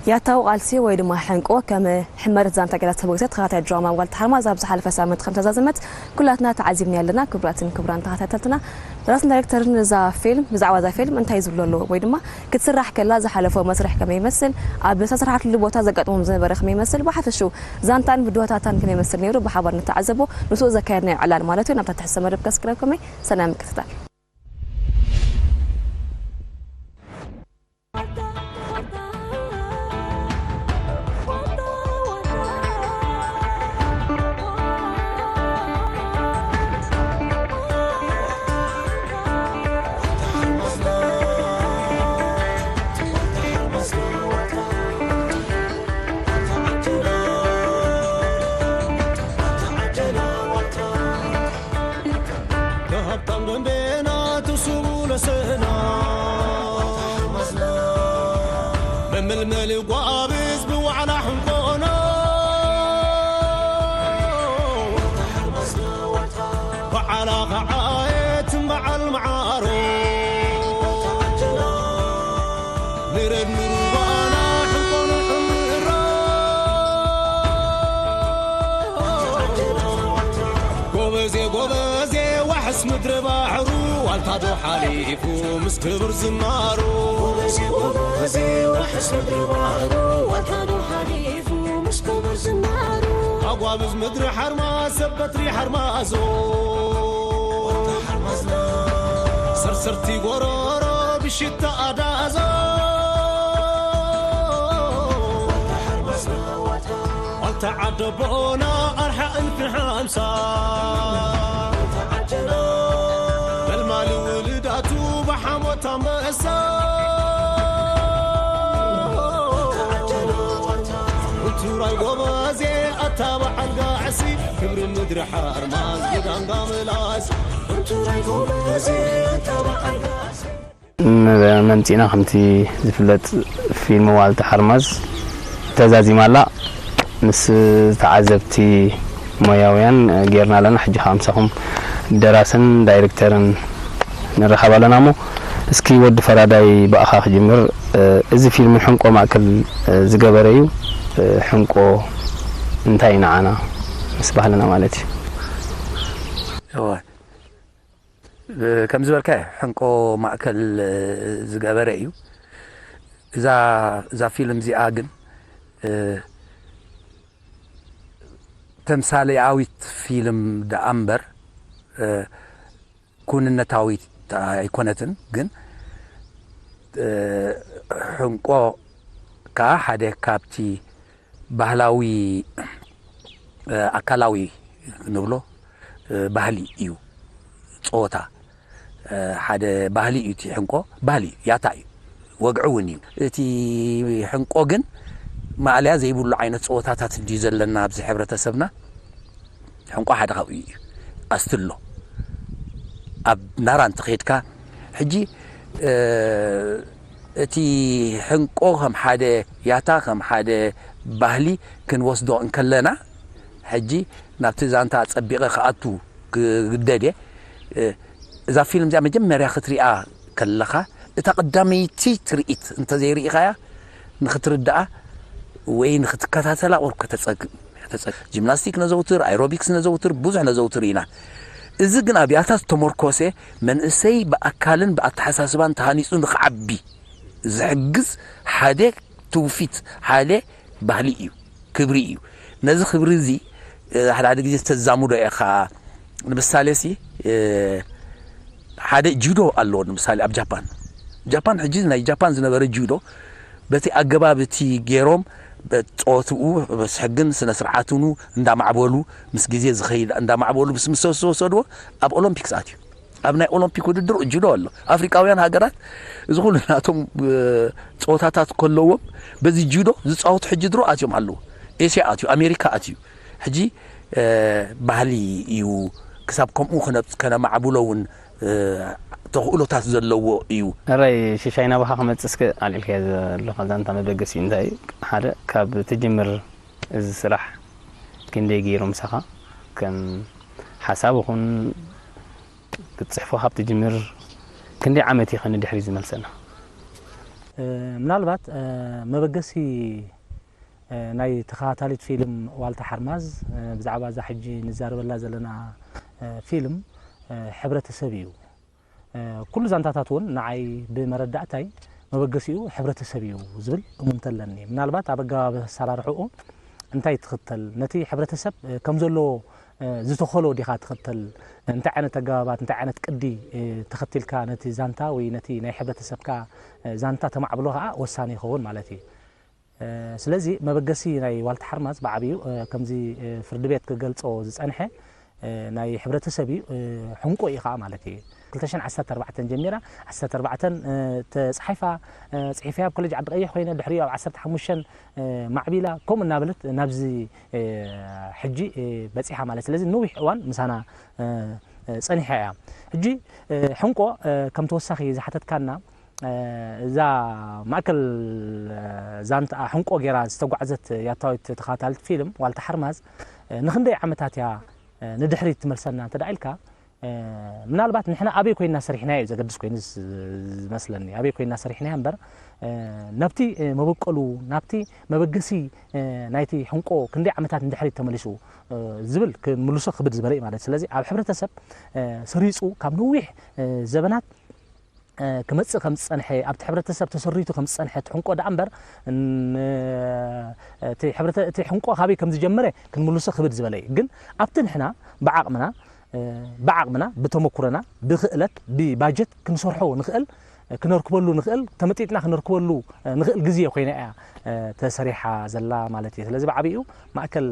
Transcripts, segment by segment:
ያታው ቃልሲ ወይ ድማ ሕንቆ ከም ሕመረት ዛንታ ገይራ ትህቦ ግዜ ተኸታታይ ድራማ ጓል ተሓርማዝ ኣብ ዝሓለፈ ሳምንት ከም ተዛዘመት ኩላትና ተዓዚብና ኣለና። ክቡራትን ክቡራን ተኸታተልትና፣ ደራስን ዳይሬክተርን እዛ ፊልም፣ ብዛዕባ እዛ ፊልም እንታይ ዝብሉ ኣለዉ ወይ ድማ ክትስራሕ ከላ ዝሓለፎ መስርሕ ከመይ ይመስል፣ ኣብ ዝተሰርሓትሉ ቦታ ዘጋጥሞም ዝነበረ ከመይ ይመስል፣ ብሓፈሽኡ ዛንታን ብድሆታታን ከመይ ይመስል ነይሩ ብሓባር ንተዓዘቦ። ንስኡ ዘካየድናዮ ዕላል ማለት እዩ። ናብታ ትሕዝቶ መደብ ከስግረኩም እየ። ሰናይ ምክትታል። ሃብታም ደንቤና ትስቡ ለሰና መመልመሊ ጓብዝ ብዋዕላ ሕንቆና በዓላ ኸዓየት በዓል መዓሮ ንረድ ንሩባና ሕንቆኑ ዕምራ ጎበዜ ጎበዜ ዋሕስ ምድሪ ባሕሩ ዋልታ ዶ ሓሊፉ ምስ ክብር ዝማሩ ጎበዜ ጎበዜ ዋሕስ ምድሪ ባሕሩ ዋልታ ዶ ሓሊፉ ምስ ክብር ዝማሩ ኣጓብዝ ምድሪ ሓርማዝ ሰብ በትሪ ሓርማዞ ሰርሰርቲ ጎረሮ ብሽታ ኣዳዞ ዋልታ ዓደቦና ኣርሓ እልፊ ሓምሳ መልማሊ ውልዳቱ ብሓሞት ኣንበሳ እንቱራይ ጎበዜ ኣታ በዓል ጋዕሲ ክብሪ ምድሪ ሓርማዝ ግዳንጋ ምላስ እንቱራይ ጎበዜ ኣታ በዓል ጋዕሲ መምፂእና ከምቲ ዝፍለጥ ፊልም ዋልታ ሓርማዝ ተዛዚማ ኣላ። ምስ ተዓዘብቲ ሞያውያን ጌርና ኣለና። ሕጂ ከዓ ምሳኹም ደራስን ዳይሬክተርን ንራኸብ ኣለና እሞ እስኪ ወዲ ፈራዳይ ብኣኻ ክጅምር። እዚ ፊልም ሕንቆ ማእከል ዝገበረ እዩ። ሕንቆ እንታይ እዩ ንዓና ምስ ባህልና ማለት እዩ። ከም ዝበልካዮ ሕንቆ ማእከል ዝገበረ እዩ። እዛ እዛ ፊልም እዚኣ ግን ተምሳሌኣዊት ፊልም ደኣ እምበር ኩንነታዊት ኣይኮነትን። ግን ሕንቆ ከኣ ሓደ ካብቲ ባህላዊ ኣካላዊ ንብሎ ባህሊ እዩ። ጸወታ ሓደ ባህሊ እዩ። እቲ ሕንቆ ባህሊ እዩ፣ ያታ እዩ፣ ወግዒ እውን እዩ። እቲ ሕንቆ ግን ማእለያ ዘይብሉ ዓይነት ጸወታታት እንድዩ ዘለና ኣብዚ ሕብረተሰብና። ሕንቆ ሓደ ካብኡ እዩ። ኣስትሎ ኣብ ናራ እንተኸይድካ ሕጂ እቲ ሕንቆ ከም ሓደ ያታ ከም ሓደ ባህሊ ክንወስዶ እንከለና ሕጂ ናብቲ ዛንታ ጸቢቐ ክኣቱ ክግደድ እየ። እዛ ፊልም እዚኣ መጀመርያ ክትሪኣ ከለኻ እታ ቀዳመይቲ ትርኢት እንተዘይርኢኻያ ንኽትርድኣ ወይ ንኽትከታተላ ቁሩብ ከተጸግም። ጂምናስቲክ ነዘውትር፣ ኣይሮቢክስ ነዘውትር፣ ብዙሕ ነዘውትር ኢና። እዚ ግን ኣብ ያታ ዝተመርኮሰ መንእሰይ ብኣካልን ብኣተሓሳስባን ተሃኒፁ ንኽዓቢ ዝሕግዝ ሓደ ትውፊት፣ ሓደ ባህሊ እዩ፣ ክብሪ እዩ። ነዚ ክብሪ እዚ ሓደ ሓደ ግዜ ዝተዛምዶ ኢኻ። ንምሳሌ ሲ ሓደ ጁዶ ኣለዎ። ንምሳሌ ኣብ ጃፓን ጃፓን ሕጂ ናይ ጃፓን ዝነበረ ጁዶ በቲ ኣገባብ እቲ ገይሮም ጸወትኡ ምስ ሕግን ስነ ስርዓትኑ እንዳማዕበሉ ምስ ግዜ ዝኸይድ እንዳማዕበሉ ምስ ምስ ወሰድዎ ኣብ ኦሎምፒክስ ኣትዩ። ኣብ ናይ ኦሎምፒክ ውድድር ጁዶ ኣሎ። ኣፍሪቃውያን ሃገራት እዚ ኩሉ ናቶም ጸወታታት ከለዎም በዚ ጁዶ ዝጻወቱ ሕጂ ድሮ ኣትዮም ኣለዉ። ኤስያ ኣትዩ፣ ኣሜሪካ ኣትዩ። ሕጂ ባህሊ እዩ ክሳብ ከምኡ ከነማዕብሎ እውን ተኽእሎታት ዘለዎ እዩ። ሕራይ ሽሻይ ናባኻ ክመጽእ እስከ ኣልዒልካዮ ዘለኻ ዛንታ መበገሲኡ እንታይ እዩ? ሓደ ካብ ትጅምር እዚ ስራሕ ክንደይ ገይሩ ምሳኻ ከም ሓሳብ ይኹን ክትጽሕፎ ካብ ትጅምር ክንደይ ዓመት እዩ ከ ንድሕሪት ዝመልሰና? ምናልባት መበገሲ ናይ ተኸታታሊት ፊልም ዋልታ ሓርማዝ ብዛዕባ እዛ ሕጂ ንዛረበላ ዘለና ፊልም ሕብረተሰብ እዩ። ኩሉ ዛንታታት እውን ንዓይ ብመረዳእታይ መበገሲኡ ሕብረተሰብ እዩ ዝብል እሙንተ ኣለኒ። ምናልባት ኣብ ኣገባብ ኣሰራርሕኡ እንታይ ትኽተል፣ ነቲ ሕብረተሰብ ከም ዘለዎ ዝተኸሎ ዲኻ ትኽተል፣ እንታይ ዓይነት ኣገባባት፣ እንታይ ዓይነት ቅዲ ተኸቲልካ ነቲ ዛንታ ወይ ነቲ ናይ ሕብረተሰብካ ዛንታ ተማዕብሎ ከኣ ወሳኒ ይኸውን ማለት እዩ። ስለዚ መበገሲ ናይ ዋልታ ሓርማዝ ብዓብዩ ከምዚ ፍርዲ ቤት ክገልጾ ዝጸንሐ ናይ ሕብረተሰብ እዩ፣ ሕንቆ እዩ ከኣ ማለት እዩ። ክልተ ሽሕን ዓሰርተ ኣርባዕተን ጀሚራ ዓሰርተ ኣርባዕተን ተጻሒፋ፣ ጽሒፈያ ኣብ ኮሌጅ ዓዲ ቀይሕ ኮይነ ድሕሪኡ ኣብ ዓሰርተ ሓሙሽተ ማዕቢላ ከምኡ እናበለት ናብዚ ሕጂ በጺሓ ማለት። ስለዚ ነዊሕ እዋን ምሳና ጸኒሓ እያ። ሕጂ ሕንቆ ከም ተወሳኺ ዝሓተትካና እዛ ማእከል ዛንታ ሕንቆ ጌራ ዝተጓዕዘት ያታዊት ተኸታታሊት ፊልም ዋልታ ሓርማዝ ንኽንደይ ዓመታት እያ ንድሕሪት ትመልሰና እንተ ኢልካ፣ ምናልባት ንሕና ኣበይ ኮይና ሰሪሕና እዩ ዘገድስ ኮይኑ ዝመስለኒ። ኣበይ ኮይና ሰሪሕና እምበር ናብቲ መበቀሉ ናብቲ መበገሲ ናይቲ ሕንቆ ክንደይ ዓመታት ንድሕሪት ተመሊሱ ዝብል ክንምልሶ ክብድ ዝበለ እዩ ማለት። ስለዚ ኣብ ሕብረተሰብ ሰሪጹ ካብ ነዊሕ ዘበናት ክመጽእ ከም ዝጸንሐ፣ ኣብቲ ሕብረተሰብ ተሰሪቱ ከም ዝጸንሐ እቲ ሕንቆ ደኣ እምበር፣ ን-፣ እቲ ሕብረተ-፣ እቲ ሕንቆ ካበይ ከም ዝጀመረ ክንምልሶ ክብድ ዝበለ እዩ። ግን ኣብቲ ንሕና ብዓቕምና፣ ብዓቕምና፣ ብተመኩሮና፣ ብክእለት፣ ብባጀት ክንሰርሖ ንኽእል፣ ክነርክበሉ ንኽእል፣ ተመጢጥና ክነርክበሉ ንኽእል ግዜ ኮይና እያ ተሰሪሓ ዘላ ማለት እዩ። ስለዚ ብዓቢኡ ማእከል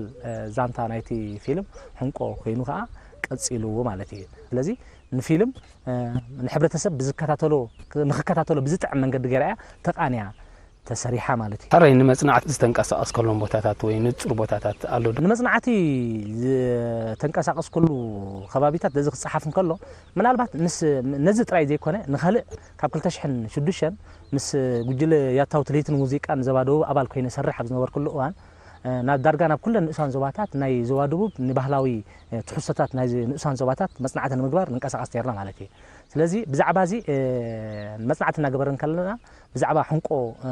ዛንታ ናይቲ ፊልም ሕንቆ ኮይኑ ከኣ ቀጺሉ ማለት እዩ። ስለዚ ንፊልም ንሕብረተሰብ ብዝከታተሎ ንኽከታተሎ ብዝጥዕም መንገዲ ገይራ እያ ተቓንያ ተሰሪሓ ማለት እዩ። ሕራይ ንመጽናዕቲ ዝተንቀሳቐስከሎም ቦታታት ወይ ንጹር ቦታታት ኣሎ ዶ? ንመጽናዕቲ ዝተንቀሳቐስኩሉ ከባቢታት በዚ ክጸሓፍ እንከሎ ምናልባት ምስ ነዚ ጥራይ ዘይኮነ ንኻልእ ካብ ክልተ ሽሕን ሽዱሽተን ምስ ጉጅለ ያታው ትልሂትን ሙዚቃን ዘባደቡ ኣባል ኮይነ ሰርሕ ኣብ ዝነበርኩሉ እዋን ናብ ዳርጋ ናብ ኩለን ንእሳን ዞባታት ናይ ዞባ ደቡብ ንባህላዊ ትሕዝቶታት ናይ ንእሳን ዞባታት መጽናዕቲ ንምግባር ንንቀሳቐስ ነርና ማለት እዩ። ስለዚ ብዛዕባ እዚ መጽናዕቲ እናገበርን ከለና ብዛዕባ ሕንቆ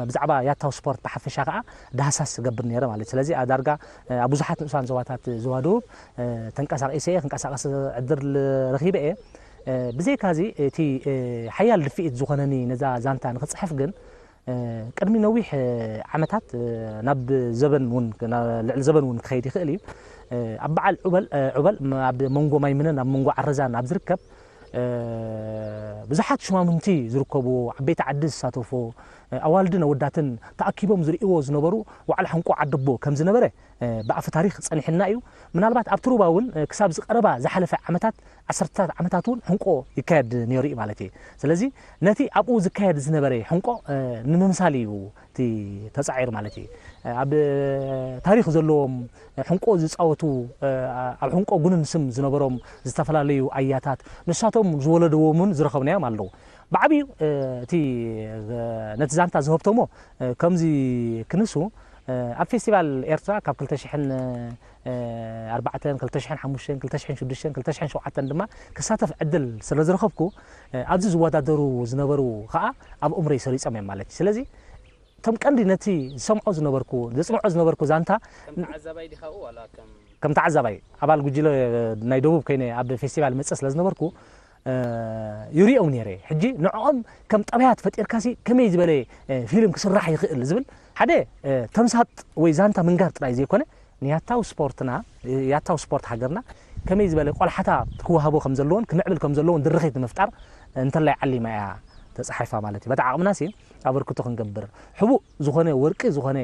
ብዛዕባ ያታው ስፖርት ብሓፈሻ ከዓ ዳህሳስ ዝገብር ነይረ ማለት እዩ። ስለዚ ዳርጋ ኣብ ብዙሓት ንእሳን ዞባታት ዞባ ደቡብ ተንቀሳቒሰ እየ ክንቀሳቐስ ዕድል ረኺበ እየ። ብዘይካዚ እቲ ሓያል ድፍኢት ዝኾነኒ ነዛ ዛንታ ንክፅሕፍ ግን ቅድሚ ነዊሕ ዓመታት ናብ ዘበን እውን ልዕሊ ዘበን እውን ክኸይድ ይኽእል እዩ። ኣብ በዓል ዑበል ዑበል ኣብ መንጎ ማይምነን ኣብ መንጎ ዓረዛን ኣብ ዝርከብ ብዙሓት ሽማምንቲ ዝርከቡ ዓበይቲ ዓዲ ዝሳተፉ ኣዋልድን ኣወዳትን ተኣኪቦም ዝርእይዎ ዝነበሩ ዋዕላ ሕንቆ ዓደቦ ከም ዝነበረ ብኣፈ ታሪክ ጸኒሕና እዩ። ምናልባት ኣብቲ ሩባ እውን ክሳብ ዝቀረባ ዝሓለፈ ዓመታት ዓሰርተታት ዓመታት እውን ሕንቆ ይካየድ ነይሩ እዩ ማለት እዩ። ስለዚ ነቲ ኣብኡ ዝካየድ ዝነበረ ሕንቆ ንምምሳል እዩ እቲ ተጻዒሩ ማለት እዩ። ኣብ ታሪኽ ዘለዎም ሕንቆ ዝጻወቱ ኣብ ሕንቆ ጉንን ስም ዝነበሮም ዝተፈላለዩ ኣያታት ንሳቶም ዝወለድዎምን ዝረኸብናዮም ኣለዉ። ብዓብዩ እቲ ነቲ ዛንታ ዝሀብተሞ ከምዚ ክንሱ ኣብ ፌስቲቫል ኤርትራ ካብ ክልተ ሽሕን ኣርባዕተን ክልተ ሽሕን ሓሙሽተን ክልተ ሽሕን ሽዱሽተን ክልተ ሽሕን ሸውዓተን ድማ ክሳተፍ ዕድል ስለ ዝረኸብኩ ኣብዚ ዝወዳደሩ ዝነበሩ ከዓ ኣብ እምሮይ ሰሪጾም እዮም ማለት እዩ። ስለዚ እቶም ቀንዲ ነቲ ዝሰምዖ ዝነበርኩ ዘጽንዖ ዝነበርኩ ዛንታ ከም ተዓዛባይ ዲኻ ዋላ ከም ከም ተዓዛባይ ኣባል ጉጅለ ናይ ደቡብ ኮይነ ኣብ ፌስቲቫል መጽእ ስለ ዝነበርኩ ይሪኦም ነይረ። ሕጂ ንዕኦም ከም ጠባያት ፈጢርካሲ ከመይ ዝበለ ፊልም ክስራሕ ይኽእል ዝብል ሓደ ተምሳጥ ወይ ዛንታ ምንጋር ጥራይ ዘይኮነ ንያታው ስፖርትና ያታው ስፖርት ሃገርና ከመይ ዝበለ ቆልሓታ ክወሃቦ ከም ዘለዎን ክምዕብል ከም ዘለዎን ድርኺት ንምፍጣር እንተላይ ዓሊማ እያ ተጻሒፋ ማለት እዩ። በታ ዓቕምና ሲ ኣበርክቶ ክንገብር ሕቡእ ዝኾነ ወርቂ ዝኾነ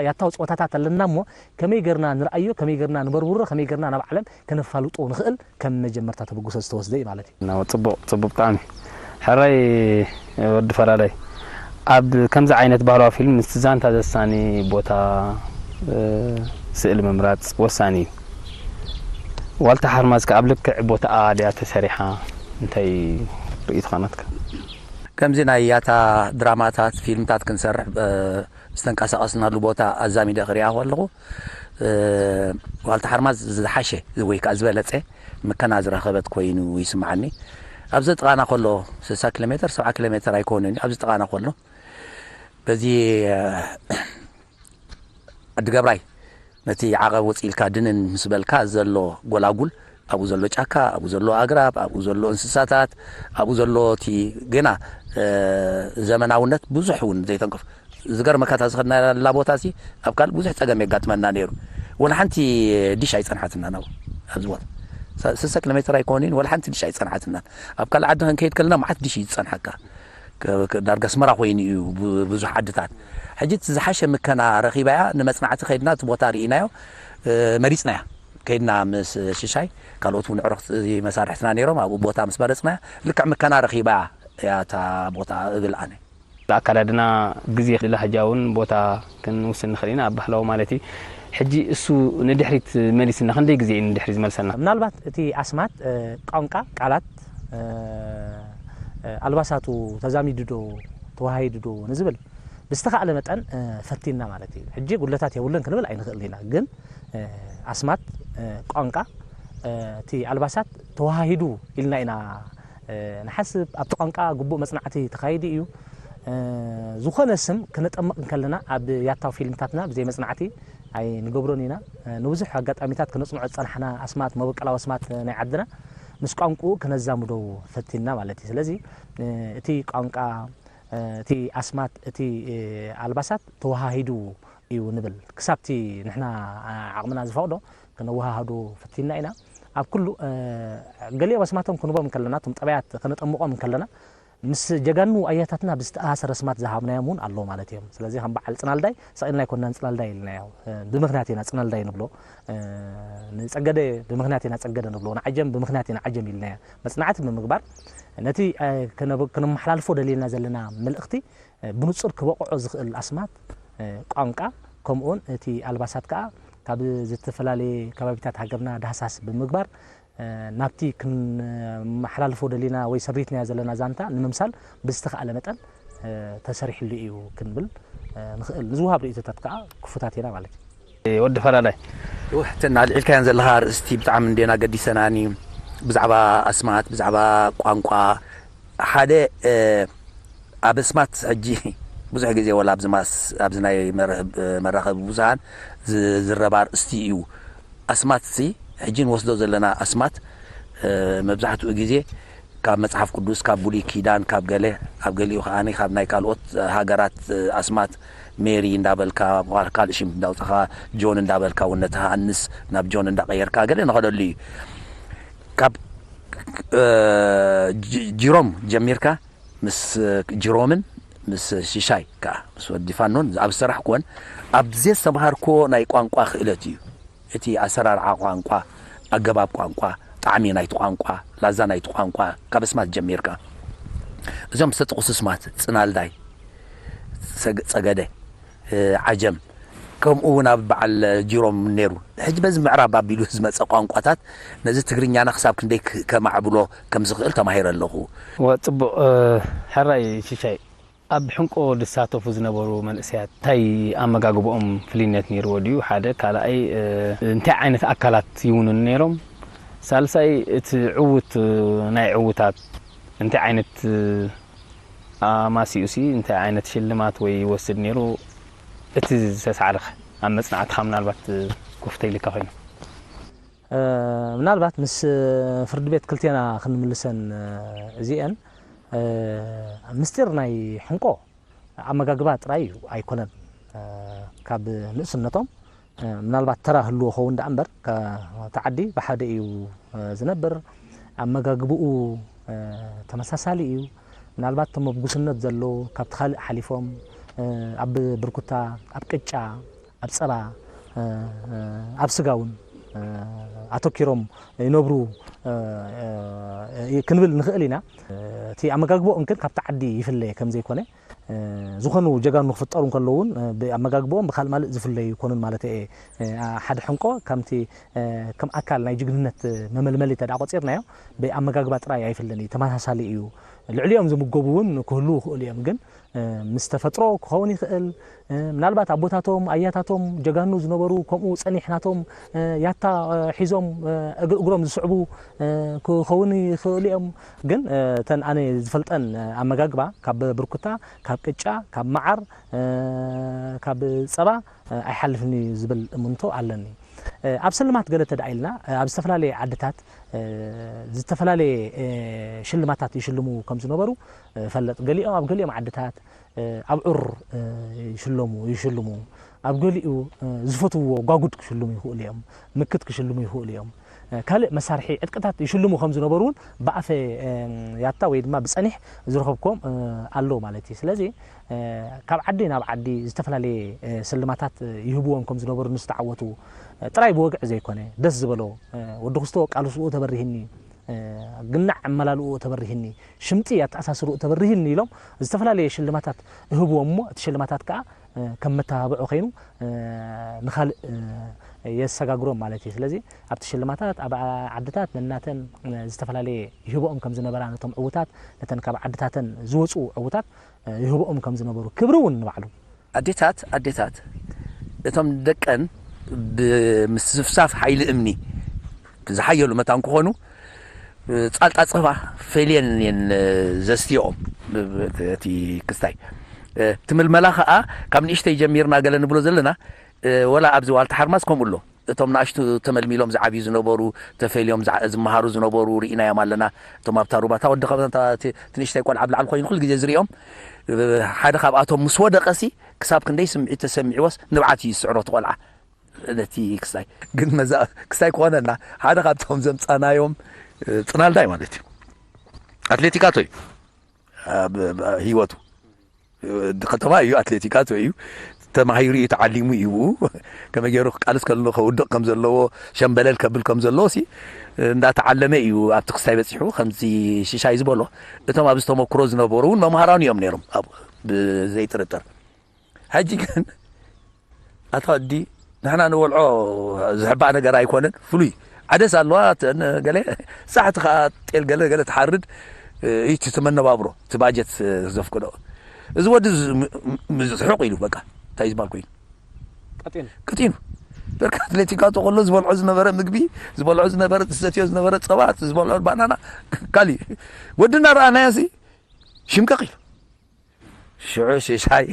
ያታው ጸወታታት ኣለና እሞ ከመይ ገርና ንርኣዮ ከመይ ገርና ንበርብሮ ከመይ ገርና ናብ ዓለም ከነፋልጦ ንኽእል ከም መጀመርታ ተበግሶ ዝተወስደ እዩ ማለት እዩ። ናው ጽቡቕ ጽቡቕ ብጣዕሚ ሕራይ ወዲ ፈላላይ ኣብ ከምዚ ዓይነት ባህላዊ ፊልም ምስቲ ዛንታ ዘሳኒ ቦታ ስእሊ ምምራጽ ወሳኒ እዩ። ዋልታ ሓርማዝ ከ ኣብ ልክዕ ቦታኣ ድያ ተሰሪሓ እንታይ ርእይቶ ኸነትካ? ከምዚ ናይ ያታ ድራማታት ፊልምታት ክንሰርሕ ዝተንቀሳቐስናሉ ቦታ ኣዛሚደ ክሪኣ ከለኹ ዋልታ ሓርማዝ ዝሓሸ ወይ ከዓ ዝበለፀ ምከና ዝረኸበት ኮይኑ ይስምዓኒ። ኣብዚ ጥቓና ከሎ ስሳ ኪሎ ሜትር ሰብዓ ኪሎ ሜትር ኣይኮኑን ኣብዚ ጥቓና ከሎ በዚ ዓዲ ገብራይ ነቲ ዓቐብ ውፅእ ኢልካ ድንን ምስ በልካ ዘሎ ጎላጉል፣ ኣብኡ ዘሎ ጫካ፣ ኣብኡ ዘሎ ኣግራብ፣ ኣብኡ ዘሎ እንስሳታት፣ ኣብኡ ዘሎ እቲ ገና ዘመናውነት ብዙሕ እውን ዘይተንከፍ። ዝገርመካ እታ ዝኸድናላ ቦታ ሲ ኣብ ካልእ ብዙሕ ፀገም የጋጥመና ነይሩ። ወላ ሓንቲ ዲሽ ኣይፀንሓትናን ኣብኡ፣ ኣብዚ ቦታ። ሰ-፣ ስልሳ ኪሎ ሜትር ኣይኮንን፣ ወላ ሓንቲ ዲሽ ኣይፀንሓትናን። ኣብ ካልእ ዓዲ ክንከይድ ከለና መዓት ዲሽ እዩ ዝፀንሓካ። ከ-፣ ከ-፣ ዳርጋ ኣስመራ ኮይኑ እዩ ቡ-፣ ብዙሕ ዓድታት። ሕጂ እቲ ዝሓሸ ምከና ረኺባያ፣ ንመጽናዕቲ ከይድና እቲ ቦታ ርኢናዮ፣ እ፣ መሪጽናያ። ከይድና ምስ ሽሻይ፣ ካልኦት እውን ዕረኽቲ መሳርሕትና ነይሮም፣ ኣብኡ ቦታ ምስ መረጽናያ፣ ልክዕ ምከና ረኺባያ እያ እታ ቦታ እብል ኣነ። ኣካዳድና ግዜ ላህጃ እውን ቦታ ክንውስን ንኽእል ኢና፣ ኣብ ባህላዊ ማለት እዩ። ሕጂ እሱ ንድሕሪት መሊስና፣ ክንደይ ግዜ እዩ ንድሕሪት ዝመልሰና? ምናልባት እቲ ኣስማት፣ እ፣ ቋንቋ፣ ቃላት፣ እ፣ እ፣ ኣልባሳቱ ተዛሚዱ ዶ፣ ተዋሃሂዱ ዶ ንዝብል ብዝተኻእለ መጠን፣ እ፣ ፈቲንና ማለት እዩ። ሕጂ ጉድለታት የብሉን ክንብል ኣይንኽእልን ኢና፣ ግን፣ እ፣ ኣስማት፣ እ፣ ቋንቋ፣ እ፣ እቲ ኣልባሳት ተዋሃሂዱ ኢልና ኢና፣ እ፣ ንሓስብ። ኣብቲ ቋንቋ ግቡእ መጽናዕቲ ተኻይዱ እዩ። እ፣ ዝኾነ ስም ክነጠምቕ እንከለና ኣብ ያታዊ ፊልምታትና ብዘይ መጽናዕቲ ኣይንገብሮን ኢና። እ፣ ንብዙሕ ኣጋጣሚታት ክነጽንዖ ዝጸናሕና ኣስማት፣ መበቀላዊ ኣስማት ናይ ዓድና ምስ ቋንቋኡ ክነዛምዶ ፈቲንና ማለት እዩ። ስለዚ፣ እ፣ እቲ ቋንቋ፣ እ፣ እቲ ኣስማት፣ እቲ፣ እ፣ ኣልባሳት ተወሃሂዱ እዩ ንብል። ክሳብቲ ንሕና ዓቕምና ዝፈቕዶ ክነወሃህዶ ፈቲንና ኢና። ኣብ ኩሉ፣ እ፣ ገሊኦም ኣስማቶም ክንቦም እንከለና፣ እቶም ጠባያት ከነጠምቖም እንከለና፣ ምስ ጀጋኑ ኣያታትና ብዝተኣሳሰረ ኣስማት ዝሃብናዮም እውን ኣሎ ማለት እዮም። ስለዚ ከም በዓል ጽናልዳይ፣ ስቕ ኢልና ኣይኮንናን ጽላልዳይ ኢልናዮ። እ፣ ብምኽንያት ኢና ጽናልዳይ ንብሎ። እ፣ ንጸገደ ብምኽንያት ኢና ጸገደ ንብሎ። ንዓጀም ብምኽንያት ኢና ዓጀም ኢልናዮ። መጽናዕቲ ብምግባር ነቲ፣ እ፣ ከነብ-፣ ከነመሓላልፎ ደሊና ዘለና መልእኽቲ፣ እ፣ ብንጹር ክበቕዖ ዝኽእል ኣስማት፣ እ፣ ቋንቋ፣ ከምኡውን እቲ ኣልባሳት ከኣ ካብ ዝተፈላለየ ከባቢታት ሃገርና ዳህሳስ ብምግባር፣ እ፣ ናብቲ ክንመሓላልፎ ደሊና ወይ ሰሪትናዮ ዘለና ዛንታ ንምምሳል ብዝተኻእለ መጠን፣ እ፣ ተሰሪሕሉ እዩ ክንብል፣ እ፣ ንኽእል። ንዝወሃብ ርእይቶታት ከኣ ክፉታት ኢና ማለት እዩ። ወዲ ፈላላይ። እወ፣ እተን ኣልዒልካየን ዘለኻ ኣርእስቲ ብጣዕሚ እንዴና ገዲሰናኒ። ብዛዕባ ኣስማት፣ ብዛዕባ ቋንቋ፣ ሓደ፣ እ፣ ኣብ ኣስማት ሕጂ ብዙሕ ግዜ ወላ ኣብዚ ማስ-፣ ኣብዚ ናይ መርህብ-፣ መራኸቢ ብዙሃን ዝ-፣ ዝረባ ኣርእስቲ እዩ። ኣስማትሲ ሕጂ ንወስዶ ዘለና ኣስማት፣ እ፣ መብዛሕትኡ ግዜ ካብ መጽሓፍ ቅዱስ፣ ካብ ብሉይ ኪዳን፣ ካብ ገለ፣ ኣብ ገሊኡ ከኣ ካብ ናይ ካልኦት ሃገራት ኣስማት፣ ሜሪ እንዳበልካ፣ ካልእ ሽም እንዳውጻኻ፣ ጆን እንዳበልካ፣ እውን ነቲ ሃንስ ናብ ጆን እንዳቐየርካ፣ ገለ ንኸደሉ እዩ። ካብ፣ እ፣ ጅ-፣ ጅሮም ጀሚርካ፣ ምስ ጅሮምን ምስ ሽሻይ ከኣ፣ ምስ ወዲ ፋኖን ኣብ ዝሰራሕኩወን፣ ኣብ ዘስተምሃርኩዎ ናይ ቋንቋ ክእለት እዩ። እቲ ኣሰራርዓ ቋንቋ፣ ኣገባብ ቋንቋ፣ ጣዕሚ ናይቲ ቋንቋ፣ ላዛ ናይቲ ቋንቋ፣ ካብ ኣስማት ጀሚርካ። እዞም ዝተጠቕሱ ስማት፣ ጽናልዳይ፣ ሰግ-፣ ጸገደ፣ እ፣ ዓጀም፣ ከምኡ እውን ኣብ በዓል ጅሮም ነይሩ። ሕጂ በዚ ምዕራብ ኣቢሉ ዝመጸ ቋንቋታት ነዚ ትግርኛና ክሳብ ክንደይ ክ-፣ ከማዕብሎ ከም ዝኽእል ተማሂረ ኣለኹ። ወ-፣ ጽቡቕ፣ እ፣ ሕራይ ሽሻይ፣ ኣብ ሕንቆ ዝሳተፉ ዝነበሩ መንእሰያት እንታይ ኣመጋግባኦም ፍልይነት ነይርዎ ድዩ? ሓደ፣ ካልኣይ፣ እ፣ እንታይ ዓይነት ኣካላት ይውንኑ ነይሮም? ሳልሳይ፣ እቲ ዕዉት፣ እ፣ ናይ ዕዉታት እንታይ ዓይነት፣ እ፣ ኣማሲኡሲ እንታይ ዓይነት ሽልማት ወይ ይወስድ ነይሩ? እቲ ዝተሳዕረኸ ኣብ መጽናዕትኻ ምናልባት፣ እ፣ ኮፍ ተይልካ ኮይኑ። እ፣ ምናልባት ምስ ፍርዲ ቤት ክልቴና ክንምልሰን፣ እ፣ እዚኤን፣ እ፣ ምስጢር ናይ ሕንቆ ኣመጋግባ ጥራይ እዩ ኣይኮነን። እ፣ ካብ ንእስነቶም፣ እ፣ ምናልባት ተራ ህልዎ ኸውን ደኣ እምበር፣ ከ-፣ እቲ ዓዲ ብሓደ እዩ፣ እ፣ ዝነብር። ኣመጋግብኡ፣ እ፣ ተመሳሳሊ እዩ። ምናልባት እቶም ኣብ ጉስነት ዘለዉ ካብቲ ካልእ ሓሊፎም፣ እ፣ ኣብ ብርኩታ፣ ኣብ ቅጫ፣ ኣብ ጸባ፣ እ፣ እ፣ ኣብ ስጋ እውን፣ እ፣ ኣተኪሮም ይነብሩ፣ እ፣ እ፣ ክንብል ንኽእል ኢና። እቲ ኣመጋግባኦም ግን ካብቲ ዓዲ ይፍለ ከም ዘይኮነ፣ እ፣ ዝኾኑ ጀጋኑ ክፍጠሩ እንከለዉ እውን፣ እ፣ ብኣመጋግባኦም ብካልእ ማልእ ዝፍለዩ ይኮኑን ማለት እየ። እ፣ ሓደ ሕንቆ ከምቲ፣ እ፣ ከም ኣካል ናይ ጅግንነት መመልመሊ እንተ ደኣ ቆጺርናዮ፣ ብኣመጋግባ ጥራይ ኣይፍለን እዩ፣ ተመሳሳሊ እዩ። ልዕሊኦም ዝምገቡ እውን ክህልዉ ይኽእሉ እዮም። ግን ምስ ተፈጥሮ ክኸውን ይኽእል። ምናልባት ኣቦታቶም ኣያታቶም ጀጋኑ ዝነበሩ ከምኡ ጸኒሕ ናቶም ያታ ሒዞም እግሪ እግሮም ዝስዕቡ ክኸውን ይኽእሉ እዮም። ግን እተን ኣነ ዝፈልጠን ኣመጋግባ ካብ ብርኩታ፣ ካብ ቅጫ፣ ካብ መዓር፣ ካብ ጸባ ኣይሓልፍን እዩ ዝብል እምንቶ ኣለኒ። ኣብ ስልማት ገለ ተደኣ ኢልና ኣብ ዝተፈላለየ ዓድታት ዝተፈላለየ ሽልማታት ይሽልሙ ከም ዝነበሩ እፈልጥ። ገሊኦም ኣብ ገሊኦም ዓድታት ኣብዑር ይሽለሙ ይሽልሙ። ኣብ ገሊኡ ዝፈትውዎ ጓጉድ ክሽልሙ ይኽእሉ እዮም፣ ምክት ክሽልሙ ይኽእሉ እዮም። ካልእ መሳርሒ ዕጥቅታት ይሽልሙ ከም ዝነበሩ እውን ብኣፈ ያታ ወይ ድማ ብጸኒሕ ዝረኸብኮም ኣሎ ማለት እዩ። ስለዚ ካብ ዓዲ ናብ ዓዲ ዝተፈላለየ ስልማታት ይህብዎም ከም ዝነበሩ ንዝተዓወቱ ጥራይ ብወግዒ ዘይኮነ ደስ ዝበሎ ወዲ ክስቶ ቃልስኡ ተበሪህኒ ግናዕ ኣመላልኡ ተበሪህኒ ሽምጢ ኣተኣሳስርኡ ተበሪህኒ ኢሎም ዝተፈላለየ ሽልማታት ይህብዎም እሞ እቲ ሽልማታት ከዓ ከም መተባብዖ ኮይኑ ንኻልእ የሰጋግሮም ማለት እዩ። ስለዚ ኣብቲ ሽልማታት ኣብ ዓድታት ነናተን ዝተፈላለየ ይህብኦም ከም ዝነበራ ነቶም ዕዉታት ነተን ካብ ዓድታተን ዝወፁ ዕዉታት ይህብኦም ከም ዝነበሩ ክብሪ እውን ንባዕሉ ኣዴታት ኣዴታት እቶም ደቀን ብምስፍሳፍ ሓይሊ እምኒ ዝሓየሉ መታን ክኾኑ ጻልጣ ጸባ ፈልየን እየን ዘስትየኦም እቲ ክስታይ እቲ ምልመላ ከዓ ካብ ንእሽተይ ጀሚርና ገለ ንብሎ ዘለና ወላ ኣብዚ ዋልታ ሓርማዝ ከምኡ ኣሎ እቶም ንኣሽቱ ተመልሚሎም ዝዓብዩ ዝነበሩ ተፈልዮም ዝመሃሩ ዝነበሩ ርኢናዮም ኣለና እቶም ኣብታ ሩባታ ወዲ እቲ ንእሽተይ ቆልዓ ኣብ ላዕሊ ኮይኑ ኩሉ ግዜ ዝሪኦም ሓደ ካብኣቶም ምስ ወደቀሲ ክሳብ ክንደይ ስምዒት ተሰሚዕዎስ ንብዓት እዩ ዝስዕሮ እቲ ቆልዓ ነቲ ክስታይ ግን መዛ ክስታይ ክኾነና ሓደ ካብቶም ዘምፃናዮም ፅናልታይ ማለት እዩ ኣትሌቲካቶ እዩ ህይወቱ ከተማ እዩ ኣትሌቲካቶ እዩ ተማሂሩ እዩ ተዓሊሙ እዩ ብኡ ከመይ ገይሩ ክቃልስ ከሎ ከውድቕ ከም ዘለዎ ሸምበለል ከብል ከም ዘለዎ ሲ እንዳተዓለመ እዩ ኣብቲ ክስታይ በፂሑ ከምዚ ሽሻይ ዝበሎ እቶም ኣብዚ ተመክሮ ዝነበሩ እውን መምሃራን እዮም ነይሮም ኣብኡ ብዘይጥርጥር ሕጂ ግን ኣታ ወዲ ንሕና ንበልዖ ዝሕባእ ነገር ኣይኮነን ፍሉይ ዓደስ ኣለዋ ገለ ሳሕቲ ከዓ ጤል ገለ ገለ ትሓርድ እቲ ትመነባብሮ እቲ ባጀት ዘፍቅዶ እዚ ወዲ ዝሕቕ ኢሉ በቃ እንታይ ዝበሃል ኮይኑ ቀጢኑ በርካ ኣትሌቲካ ተቆሎ ዝበልዖ ዝነበረ ምግቢ ዝበልዖ ዝነበረ ዝሰትዮ ዝነበረ ፀባት ዝበልዖ ባናና ካሊ ወድና ረኣናዮ ሲ ሽምቀቕ ኢሉ ሽዑ ሽሻይ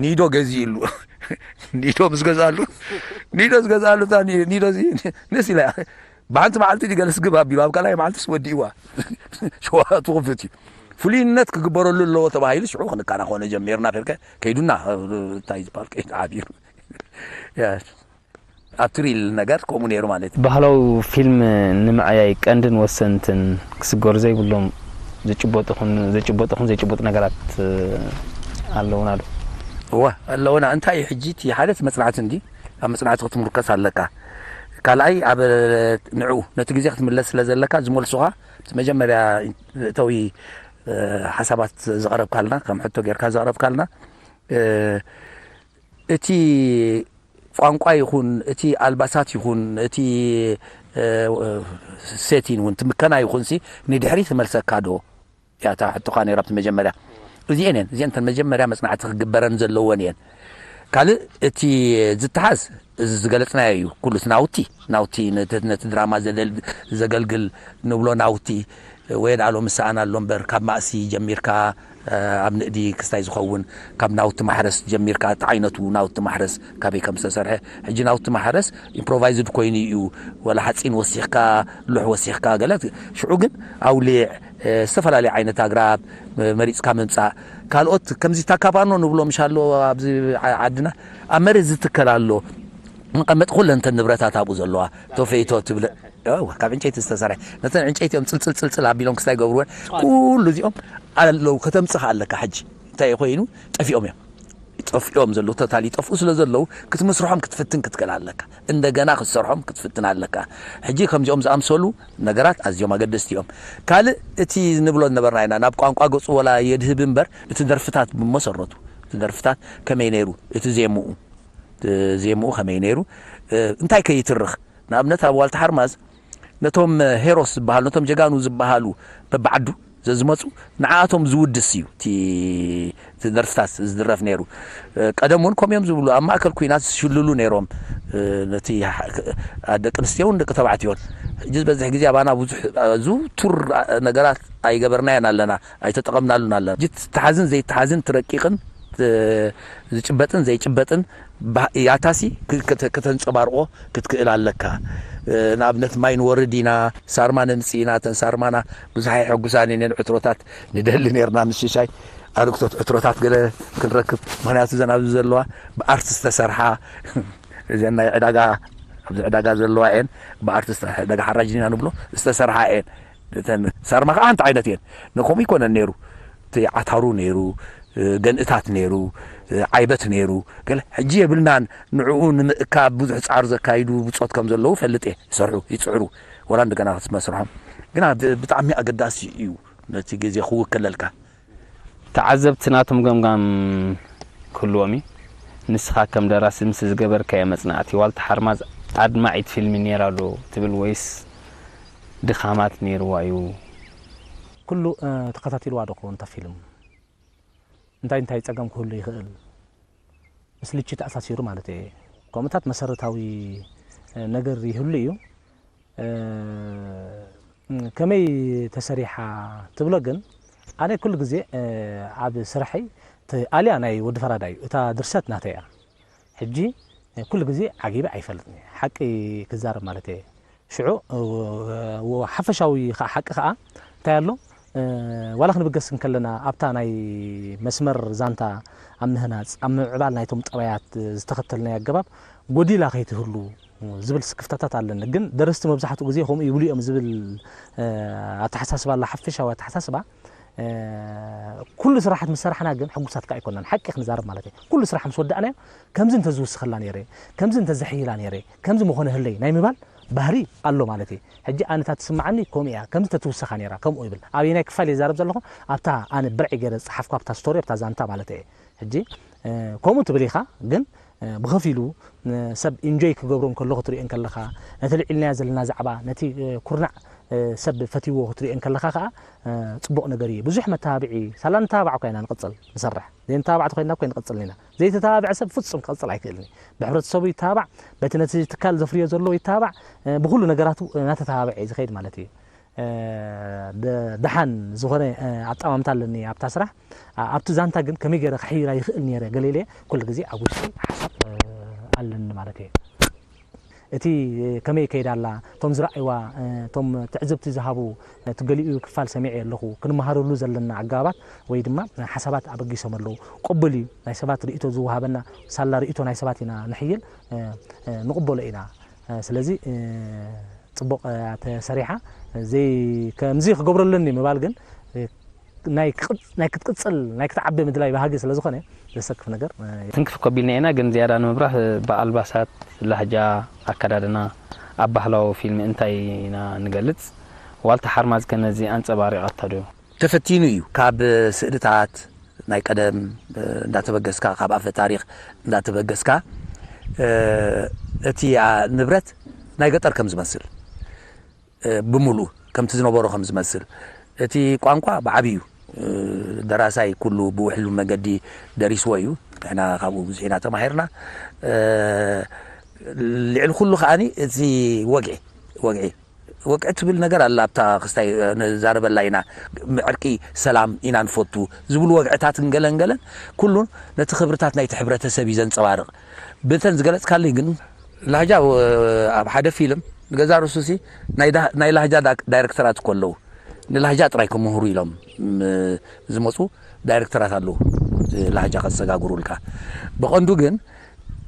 ኒዶ ገዚእሉ ኒዶ ምስ ገዛሉ ኒዶ ዝገዛሉ እታ ኒዶ እዚ ንስ ኢላ ብሓንቲ መዓልቲ ገለ ስግብ ኣቢሉ ኣብ ካልኣይ መዓልትስ ወዲእዋ ሸዋ ትኽፍት እዩ ፍሉይነት ክግበረሉ ኣለዎ ተባሂሉ ሽዑ ክንከናኸኖ ጀሚርና ፈልከ ከይዱና እንታይ ዝበሃል ከይዱ ዓቢሩ ኣብቲ ሪል ነገር ከምኡ ነይሩ ማለት እዩ። ባህላዊ ፊልም ንምዕያይ ቀንድን ወሰንትን ክስገሩ ዘይብሎም ዝጭበጡ ይኹን ዘይጭበጡ ነገራት ኣለውና ዶ? እወ ኣለውና። እንታይ እዩ ሕጂ እቲ ሓደ እቲ መጽናዕቲ እንዲ ኣብ መጽናዕቲ ክትምርከስ ኣለካ። ካልኣይ ኣብ ንዕኡ ነቲ ግዜ ክትምለስ ስለ ዘለካ ዝመልሱኻ እቲ መጀመርያ መእተዊ ሓሳባት ዘቕረብካልና ከም ሕቶ ጌርካ ዘቕረብካልና እቲ ቋንቋ ይኹን እቲ ኣልባሳት ይኹን እቲ ሴቲን እውን ትምከና ይኹንሲ ንድሕሪ ትመልሰካ ዶ እያ እታ ሕቶኻ ነይራ ኣብቲ መጀመርያ እዚአን እየን እዚአን እተን መጀመርያ መፅናዕቲ ክግበረን ዘለወን እየን ካልእ እቲ ዝተሓዝ እዚ ዝገለፅናዮ እዩ ኩሉስ ናውቲ ናውቲ ነቲ ድራማ ዘገልግል ንብሎ ናውቲ ወየድኣሎ ምሰኣን ኣሎ እምበር ካብ ማእሲ ጀሚርካ ኣብ ንእዲ ክስታይ ዝኸውን ካብ ናውቲ ማሕረስ ጀሚርካ እቲ ዓይነቱ ናውቲ ማሕረስ ካበይ ከም ዝተሰርሐ ሕጂ ናውቲ ማሕረስ ኢምፕሮቫይዝድ ኮይኑ እዩ ወላ ሓፂን ወሲኽካ ሉሕ ወሲኽካ ገለ ሽዑ ግን ኣውሊዕ ዝተፈላለዩ ዓይነት ኣግራብ መሪፅካ ምምፃእ ካልኦት ከምዚ ታካባኖ ንብሎ ምሻሎ ኣብዚ ዓድና ኣብ መሬት ዝትከል ኣሎ መቐመጢ ኩለን እተን ንብረታት ኣብኡ ዘለዋ ቶፌቶ ትብል ካብ ዕንጨይቲ ዝተሰርሐ ነተን ዕንጨይቲ እዮም ፅልፅል ፅልፅል ኣቢሎም ክስታይ ገብርወን ኩሉ እዚኦም ኣለዉ ከተምፅእ ኣለካ ሕጂ እንታይ ኮይኑ ጠፊኦም እዮም ጠፊኦም ዘለዉ ተታሊ ይጠፍኡ ስለ ዘለዉ ክትምስርሖም ክትፍትን ክትክእል ኣለካ እንደገና ክትሰርሖም ክትፍትን ኣለካ ሕጂ ከምዚኦም ዝኣምሰሉ ነገራት ኣዝዮም ኣገደስቲ እዮም ካልእ እቲ ንብሎ ዝነበርና ኢና ናብ ቋንቋ ገፁ ወላ የድህብ እምበር እቲ ደርፍታት ብመሰረቱ እቲ ደርፍታት ከመይ ነይሩ እቲ ዜምኡ ዜምኡ ከመይ ነይሩ እንታይ ከይትርኽ ንኣብነት ኣብ ዋልታ ሓርማዝ ነቶም ሄሮስ ዝበሃሉ ነቶም ጀጋኑ ዝበሃሉ በብዓዱ ዝመፁ ንዓኣቶም ዝውድስ እዩ እቲ እቲ ደርፍታት ዝድረፍ ነይሩ። ቀደም እውን ከምኡ እዮም ዝብሉ፣ ኣብ ማእከል ኩናት ዝሽልሉ ነይሮም። ነቲ ደቂ ኣንስትዮ እውን ደቂ ተባዕትዮን። ሕጂ ዝበዝሕ ግዜ ኣባና ብዙሕ ዝውቱር ነገራት ኣይገበርናዮን ኣለና፣ ኣይተጠቐምናሉን ኣለና። ሕጂ ትተሓዝን ዘይተሓዝን ትረቂቕን ዝጭበጥን ዘይጭበጥን ያታሲ ከተንፀባርቆ ክትክእል ኣለካ። ንኣብነት ማይ ንወርድ ኢና፣ ሳርማ ነምፅእ ኢና። እተን ሳርማና ብዙሕ ኣይሐጉሳን እየን። ዕትሮታት ንደሊ ነርና ምስ ሽሻይ ኣርክቶት ዕትሮታት ገለ ክንረክብ። ምክንያቱ እዘን ኣብዚ ዘለዋ ብኣርት ዝተሰርሓ እዘን ናይ ዕዳጋ ኣብዚ ዕዳጋ ዘለዋ እየን። ብኣርት ዕዳጋ ሓራጅ ኢና ንብሎ ዝተሰርሓ እየን። እተን ሳርማ ከዓ ሓንቲ ዓይነት እየን። ንከምኡ ይኮነን ነይሩ። እቲ ዓታሩ ነይሩ፣ ገንእታት ነይሩ፣ ዓይበት ነይሩ። ገለ ሕጂ የብልናን። ንዕኡ ንምእካብ ብዙሕ ፃዕሪ ዘካይዱ ብፆት ከም ዘለዉ ፈልጥ እየ። ይሰርሑ፣ ይፅዕሩ። ወላ እንደገና ክትመስርሖም ግና ብጣዕሚ ኣገዳሲ እዩ። ነቲ ግዜ ክውክለልካ። ተዓዘብቲ ናቶም ገምጋም ክህልዎም እዩ። ንስኻ ከም ደራሲ ምስ ዝገበርካዮ መጽናዕቲ፣ ዋልታ ሓርማዝ ኣድማዒት ፊልሚ ነይራ ዶ ትብል ወይስ ድኻማት ነይርዋ እዩ? ኩሉ ተኸታቲልዋ ዶ ክኸውን እታ ፊልም? እንታይ እንታይ ጸገም ክህሉ ይኽእል? ምስ ልቺ ተኣሳሲሩ ማለት እየ። ከምኡታት መሰረታዊ ነገር ይህሉ እዩ። ከመይ ተሰሪሓ ትብሎ ግን ኣነ ኩሉ ግዜ ኣብ ስርሐይ ኣልያ ናይ ወዲ ፈራዳ እዩ። እታ ድርሰት ናተይ እያ። ሕጂ ኩሉ ግዜ ዓጊበ ኣይፈልጥን እየ ሓቂ ክዛረብ ማለት እየ። ሽዑ ሓፈሻዊ ሓቂ ከዓ እንታይ ኣሎ ዋላ ክንብገስ እንከለና ኣብታ ናይ መስመር ዛንታ ኣብ ምህናፅ ኣብ ምምዕባል ናይቶም ጠባያት ዝተኸተልናዮ ኣገባብ ጎዲላ ከይትህሉ ዝብል ስክፍታታት ኣለኒ። ግን ደረስቲ መብዛሕትኡ ግዜ ከምኡ ይብሉ እዮም ዝብል ኣተሓሳስባ ኣላ። ሓፈሻዊ ኣተሓሳስባ ኩሉ ስራሓት ምስ ሰራሕና ግን ሕጉሳት ከኣ ኣይኮናን። ሓቂ ክንዛረብ ማለት እዩ። ኩሉ ስራሕ ምስ ወዳእናዮ ከምዚ እንተዝውስኸላ ነይረ፣ ከምዚ እንተዘሕይላ ነይረ፣ ከምዚ ምኾነ ህለይ ናይ ምባል ባህሪ ኣሎ ማለት እዩ። ሕጂ ኣነ እታ ትስምዓኒ ከምኡ እያ፣ ከምዚ ተትውሰኻ ነይራ ከምኡ ይብል። ኣበየናይ ክፋል እየ ዛረብ ዘለኹ? ኣብታ ኣነ ብርዒ ገይረ ዝጸሓፍኩ ኣብታ ስቶሪ ኣብታ ዛንታ ማለት እየ። ሕጂ ከምኡ ትብል ኢኻ ግን ብኸፊሉ ሰብ ኢንጆይ ክገብሮ እንከሎ ክትሪኦ እንከለኻ ነቲ ልዒልናዮ ዘለና ዛዕባ ነቲ ኩርናዕ ሰብ ፈትይዎ ክትሪኦ እንከለኻ ከዓ ፅቡቕ ነገር እዩ። ብዙሕ መተባብዒ ሳላ ንተባባዕ እኳ ኢና ንቕፅል ንሰርሕ። ዘይንተባባዕ ተኮይንና እኮ ንቕፅል ኢና። ዘይተተባብዐ ሰብ ፍፁም ክቕፅል ኣይክእልን እዩ። ብሕብረተሰቡ ይተባባዕ፣ በቲ ነቲ ትካል ዘፍርዮ ዘሎ ይተባባዕ፣ ብኩሉ ነገራቱ እናተተባብዐ እዩ ዝኸይድ ማለት እዩ። ደሓን ዝኾነ ኣጠማምታ ኣለኒ ኣብታ ስራሕ። ኣብቲ ዛንታ ግን ከመይ ገይረ ክሕይላ ይኽእል ነይረ ገለ ኢለ ኩሉ ግዜ ኣብ ውሽጢ ሓሳብ ኣለኒ ማለት እየ። እቲ ከመይ ከይዳ ኣላ፣ እቶም ዝረኣይዋ፣ እቶም ትዕዝብቲ ዝሃቡ፣ እቲ ገሊኡ ክፋል ሰሚዐ ኣለኹ፣ ክንመሃረሉ ዘለና ኣገባባት ወይ ድማ ሓሳባት ኣበጊሶም ኣለዉ። ቅቡል እዩ፣ ናይ ሰባት ርእይቶ ዝወሃበና ሳላ ርእይቶ ናይ ሰባት ኢና ንሕይል፣ ንቕበሎ ኢና። ስለዚ ፅቡቕ ተሰሪሓ፣ ዘይ ከምዚ ክገብሮ ኣለኒ ምባል ግን ናይ ክትቅፅል ናይ ክትዓቢ ምድላይ ባህጊ ስለዝኾነ ዘሰክፍ ነገር ትንክፍ ከቢልና ኢና። ግን ዝያዳ ንምብራህ ብኣልባሳት፣ ላህጃ፣ ኣከዳድና ኣብ ባህላዊ ፊልም እንታይ ኢና ንገልጽ? ዋልታ ሓርማዝ ከ ነዚ ኣንጸባሪቓቶ ድዩ? ተፈቲኑ እዩ። ካብ ስእልታት ናይ ቀደም እንዳተበገስካ፣ ካብ ኣፈ ታሪኽ እንዳተበገስካ እቲ ንብረት ናይ ገጠር ከም ዝመስል ብምሉኡ ከምቲ ዝነበሮ ከም ዝመስል፣ እቲ ቋንቋ ብዓብዩ ደራሳይ ኩሉ ብውሕሉ መገዲ ደሪስዎ እዩ። ንሕና ካብኡ ብዙሕ ኢና ተማሂርና። ልዕሊ ኩሉ ከዓኒ እቲ ወግዒ ወግዒ ወግዒ ትብል ነገር ኣላ ኣብታ ክስታይ ንዛረበላ ኢና። ዕርቂ ሰላም ኢና ንፈቱ ዝብሉ ወግዕታትን ገለን ገለን ኩሉ ነቲ ክብርታት ናይቲ ሕብረተሰብ እዩ ዘንጸባርቕ። ብተን ዝገለጽካለይ ግን ላህጃ ኣብ ሓደ ፊልም ንገዛ ርእሱሲ ናይ ላህጃ ዳይረክተራት እኮ ኣለዉ። ንላህጃ ጥራይ ክምህሩ ኢሎም ዝመፁ ዳይረክተራት ኣለዉ። ላህጃ ከሰጋግሩልካ ብቐንዱ ግን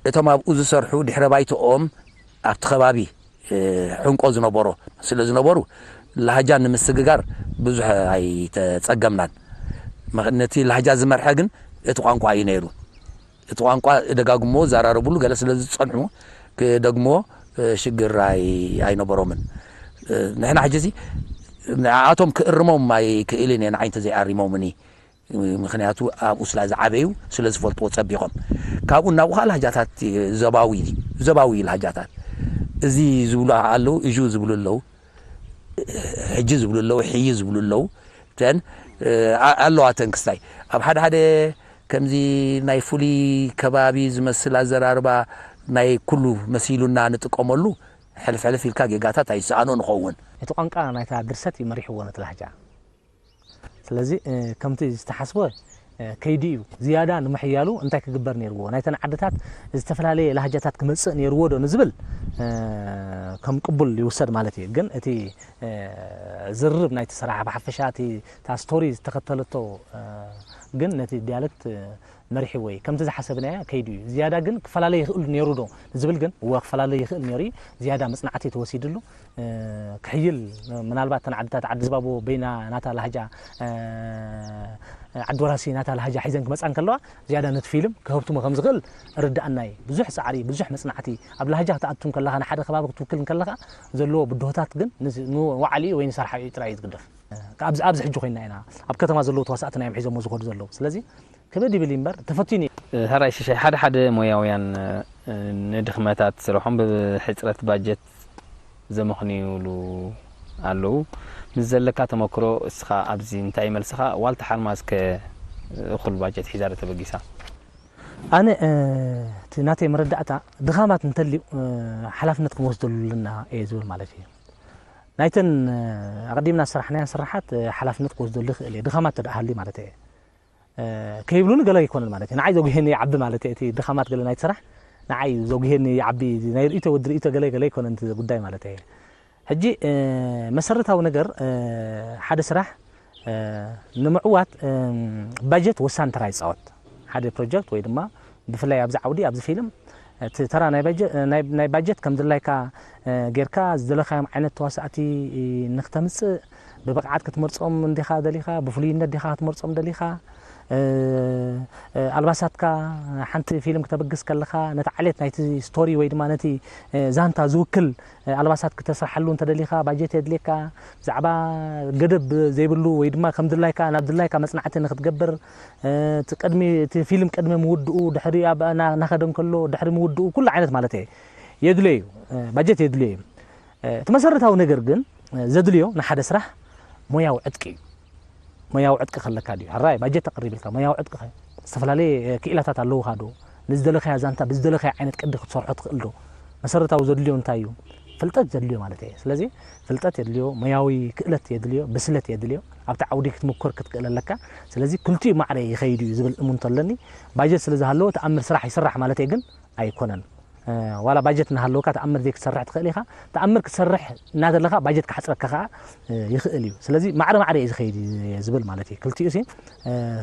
እቶም ኣብኡ ዝሰርሑ ድሕረ ባይተኦም ኣብቲ ከባቢ ሕንቆ ዝነበሮ ስለ ዝነበሩ ላህጃ ንምስግጋር ብዙሕ ኣይተፀገምናን። ነቲ ላህጃ ዝመርሐ ግን እቲ ቋንቋ እዩ ነይሩ። እቲ ቋንቋ ደጋግሞ ዘራረብሉ ገለ ስለ ዝጸንሑ ክደግሞ ሽግር ኣይነበሮምን። ንሕና ሕጂ እዚ ንኣቶም ክእርሞም ኣይክእልን እየ ንዓይ እንተዘይኣሪሞምኒ። ምክንያቱ ኣብኡ ስላ ዝዓበዩ ስለ ዝፈልጥዎ ጸቢቖም። ካብኡ እናብኡ ከዓ ላህጃታት ዘባዊ ዘባዊ ላህጃታት እዚ ዝብሉ ኣለዉ፣ እዥ ዝብሉ ኣለዉ፣ ሕጂ ዝብሉ ኣለዉ፣ ሕይ ዝብሉ ኣለዉ። ተን ኣለዋ ተን ክስታይ ኣብ ሓደ ሓደ ከምዚ ናይ ፍሉይ ከባቢ ዝመስል ኣዘራርባ ናይ ኩሉ መሲሉና ንጥቀመሉ ሕልፍ ሕልፍ ኢልካ ጌጋታት ኣይሰኣኖ ንኸውን። እቲ ቋንቋ ናይታ ድርሰት እዩ መሪሕዎ ነቲ ላህጃ። ስለዚ ከምቲ ዝተሓስበ ከይዲ እዩ። ዝያዳ ንምሕያሉ እንታይ ክግበር ነይርዎ? ናይተን ዓድታት ዝተፈላለየ ላህጃታት ክመፅእ ነይርዎ ዶ ንዝብል ከም ቅቡል ይውሰድ ማለት እዩ። ግን እቲ ዝርርብ ናይቲ ስራሕ ብሓፈሻ እቲ እታ ስቶሪ ዝተኸተለቶ ግን ነቲ ዲያለክት መሪሕዎ እዩ። ከምቲ ዝሓሰብናዮ ከይዱ እዩ። ዝያዳ ግን ክፈላለ ይኽእል ነይሩ ዶ ንዝብል ግን እወ ክፈላለ ይኽእል ነይሩ እዩ። ዝያዳ መፅናዕቲ ተወሲድሉ ክሕይል ምናልባት ተን ዓድታት ዓዲ ዝባቦ በይና ናታ ላህጃ ዓዲ ወራሲ ናታ ላህጃ ሒዘን ክመፃ እንከለዋ ዝያዳ ነቲ ፊልም ክህብትሞ ከም ዝኽእል ርዳኣና እዩ። ብዙሕ ፃዕሪ ብዙሕ መፅናዕቲ ኣብ ላህጃ ክትኣቱ እንከለኻ ንሓደ ከባቢ ክትውክል እንከለኻ ዘለዎ ብድሆታት ግን ንወዓሊኡ ወይ ንሰርሓ እዩ ጥራይ እዩ ዝግደፍ። ኣብዚ ኣብዚ ሕጂ ኮይና ኢና ኣብ ከተማ ዘለዉ ተዋሳእትና እዮም ሒዞሞ ዝኸዱ ዘለዉ። ስለዚ ክብድ ይብል እምበር ተፈቲኑ እዩ። ሕራይ ሽሻይ፣ ሓደ ሓደ ሞያውያን ንድኽመታት ስርሖም ብሕፅረት ባጀት ዘመኽንዩሉ ኣለዉ። ምስ ዘለካ ተመክሮ እስኻ ኣብዚ እንታይ መልስኻ? ዋልታ ሓርማዝ ከ እኹል ባጀት ሒዛ ዶ ተበጊሳ? ኣነ እቲ ናተይ መረዳእታ ድኻማት እንተልዩ ሓላፍነት ክንወስደሉ ኣለና እየ ዝብል ማለት እዩ። ናይተን ኣቐዲምና ዝሰራሕናየን ስራሓት ሓላፍነት ክወስደሉ ይኽእል እየ፣ ድኻማት ተደኣ ሃልዩ ማለት እየ። ከይብሉኒ ገለ ኣይኮነን ማለት እዩ። ንዓይ ዘጉሄኒ ይዓቢ ማለት እዩ። እቲ ድኻማት ገለ ናይቲ ስራሕ ንዓይ እዩ ዘጉሄኒ ይዓቢ። ናይ ርእይቶ ወዲ ርእይቶ ገለ ገለ ኣይኮነን እቲ ጉዳይ ማለት እዩ። ሕጂ መሰረታዊ ነገር ሓደ ስራሕ ንምዕዋት ባጀት ወሳኒ ተራ ይፃወት። ሓደ ፕሮጀክት ወይ ድማ ብፍላይ ኣብዚ ዓውዲ ኣብዚ ፊልም እቲ ተራ ናይ ባጀት ከም ድላይካ ጌርካ ዝደለኻዮም ዓይነት ተዋሳእቲ ንክተምፅእ ብብቕዓት ክትመርፆም እንዲኻ ደሊኻ፣ ብፍሉይነት ዲኻ ክትመርፆም ደሊኻ፣ ኣልባሳትካ ሓንቲ ፊልም ክተበግስ ከለኻ ነቲ ዓሌት ናይቲ ስቶሪ ወይ ድማ ነቲ ዛንታ ዝውክል ኣልባሳት ክተስርሓሉ እንተደሊኻ ባጀት የድልየካ። ብዛዕባ ገደብ ዘይብሉ ወይ ድማ ከም ድላይካ ናብ ድላይካ መፅናዕቲ ንክትገብር እቲ ቅድሚ እቲ ፊልም ቅድሚ ምውድኡ ድሕሪ ኣብ እናኸደ እንከሎ ድሕሪ ምውድኡ ኩሉ ዓይነት ማለት እየ የድልዮ እዩ። ባጀት የድልዮ እዩ። እቲ መሰረታዊ ነገር ግን ዘድልዮ ንሓደ ስራሕ ሞያዊ ዕጥቂ እዩ። ሞያዊ ዕጥቂ ከለካ ድዩ ሕራይ ባጀት ተቕርብ ኢልካ ሞያዊ ዕጥቂ ከ ዝተፈላለየ ክኢላታት ኣለውኻ ዶ? ንዝደለኻያ ዛንታ ብዝደለኻያ ዓይነት ቅዲ ክትሰርሖ ትኽእል ዶ? መሰረታዊ ዘድልዮ እንታይ እዩ? ፍልጠት ዘድልዮ ማለት እየ። ስለዚ ፍልጠት የድልዮ፣ ሞያዊ ክእለት የድልዮ፣ ብስለት የድልዮ። ኣብቲ ዓውዲ ክትምኮር ክትክእል ኣለካ። ስለዚ ክልቲኡ ማዕረ ይኸይድ እዩ ዝብል እሙንቶ ኣለኒ። ባጀት ስለ ዝሃለዎ ተኣምር ስራሕ ይስራሕ ማለት እየ ግን ኣይኮነን። ዋላ ባጀት እናሃለወካ ተኣምር ዘይክትሰርሕ ትኽእል ኢኻ። ተኣምር ክትሰርሕ እናደለኻ ባጀት ክሓፅረካ ከዓ ይኽእል እዩ። ስለዚ ማዕረ ማዕረ እዩ ዝኸይድ ዝብል ማለት እዩ። ክልቲኡ ሲ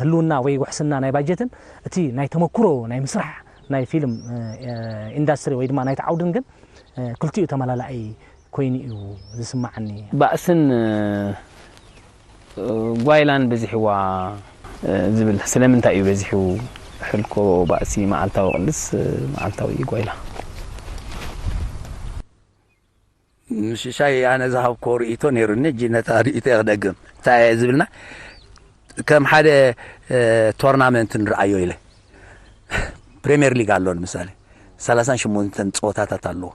ህልውና ወይ ውሕስና ናይ ባጀትን እቲ ናይ ተመክሮ ናይ ምስራሕ ናይ ፊልም ኢንዳስትሪ ወይ ድማ ናይቲ ዓውድን ግን ክልቲኡ ተመላላኣይ ኮይኑ እዩ ዝስማዓኒ። ባእስን ጓይላን በዚሕዋ ዝብል ስለምንታይ እዩ በዚሑ? ሕልኮ ባእሲ መዓልታዊ ቅልስ መዓልታዊ ጓይላ። ምሽሻይ ኣነ ዝሃብኮ ርእይቶ ነይሩኒ። እጂ ነታ ርእይቶ ክደግም እንታይ እየ ዝብልና ከም ሓደ ቶርናመንት ንርኣዮ ኢለ ፕሪምየር ሊግ ኣሎ ንምሳሌ ሰላሳን ሸሞንተን ፀወታታት ኣለዎ።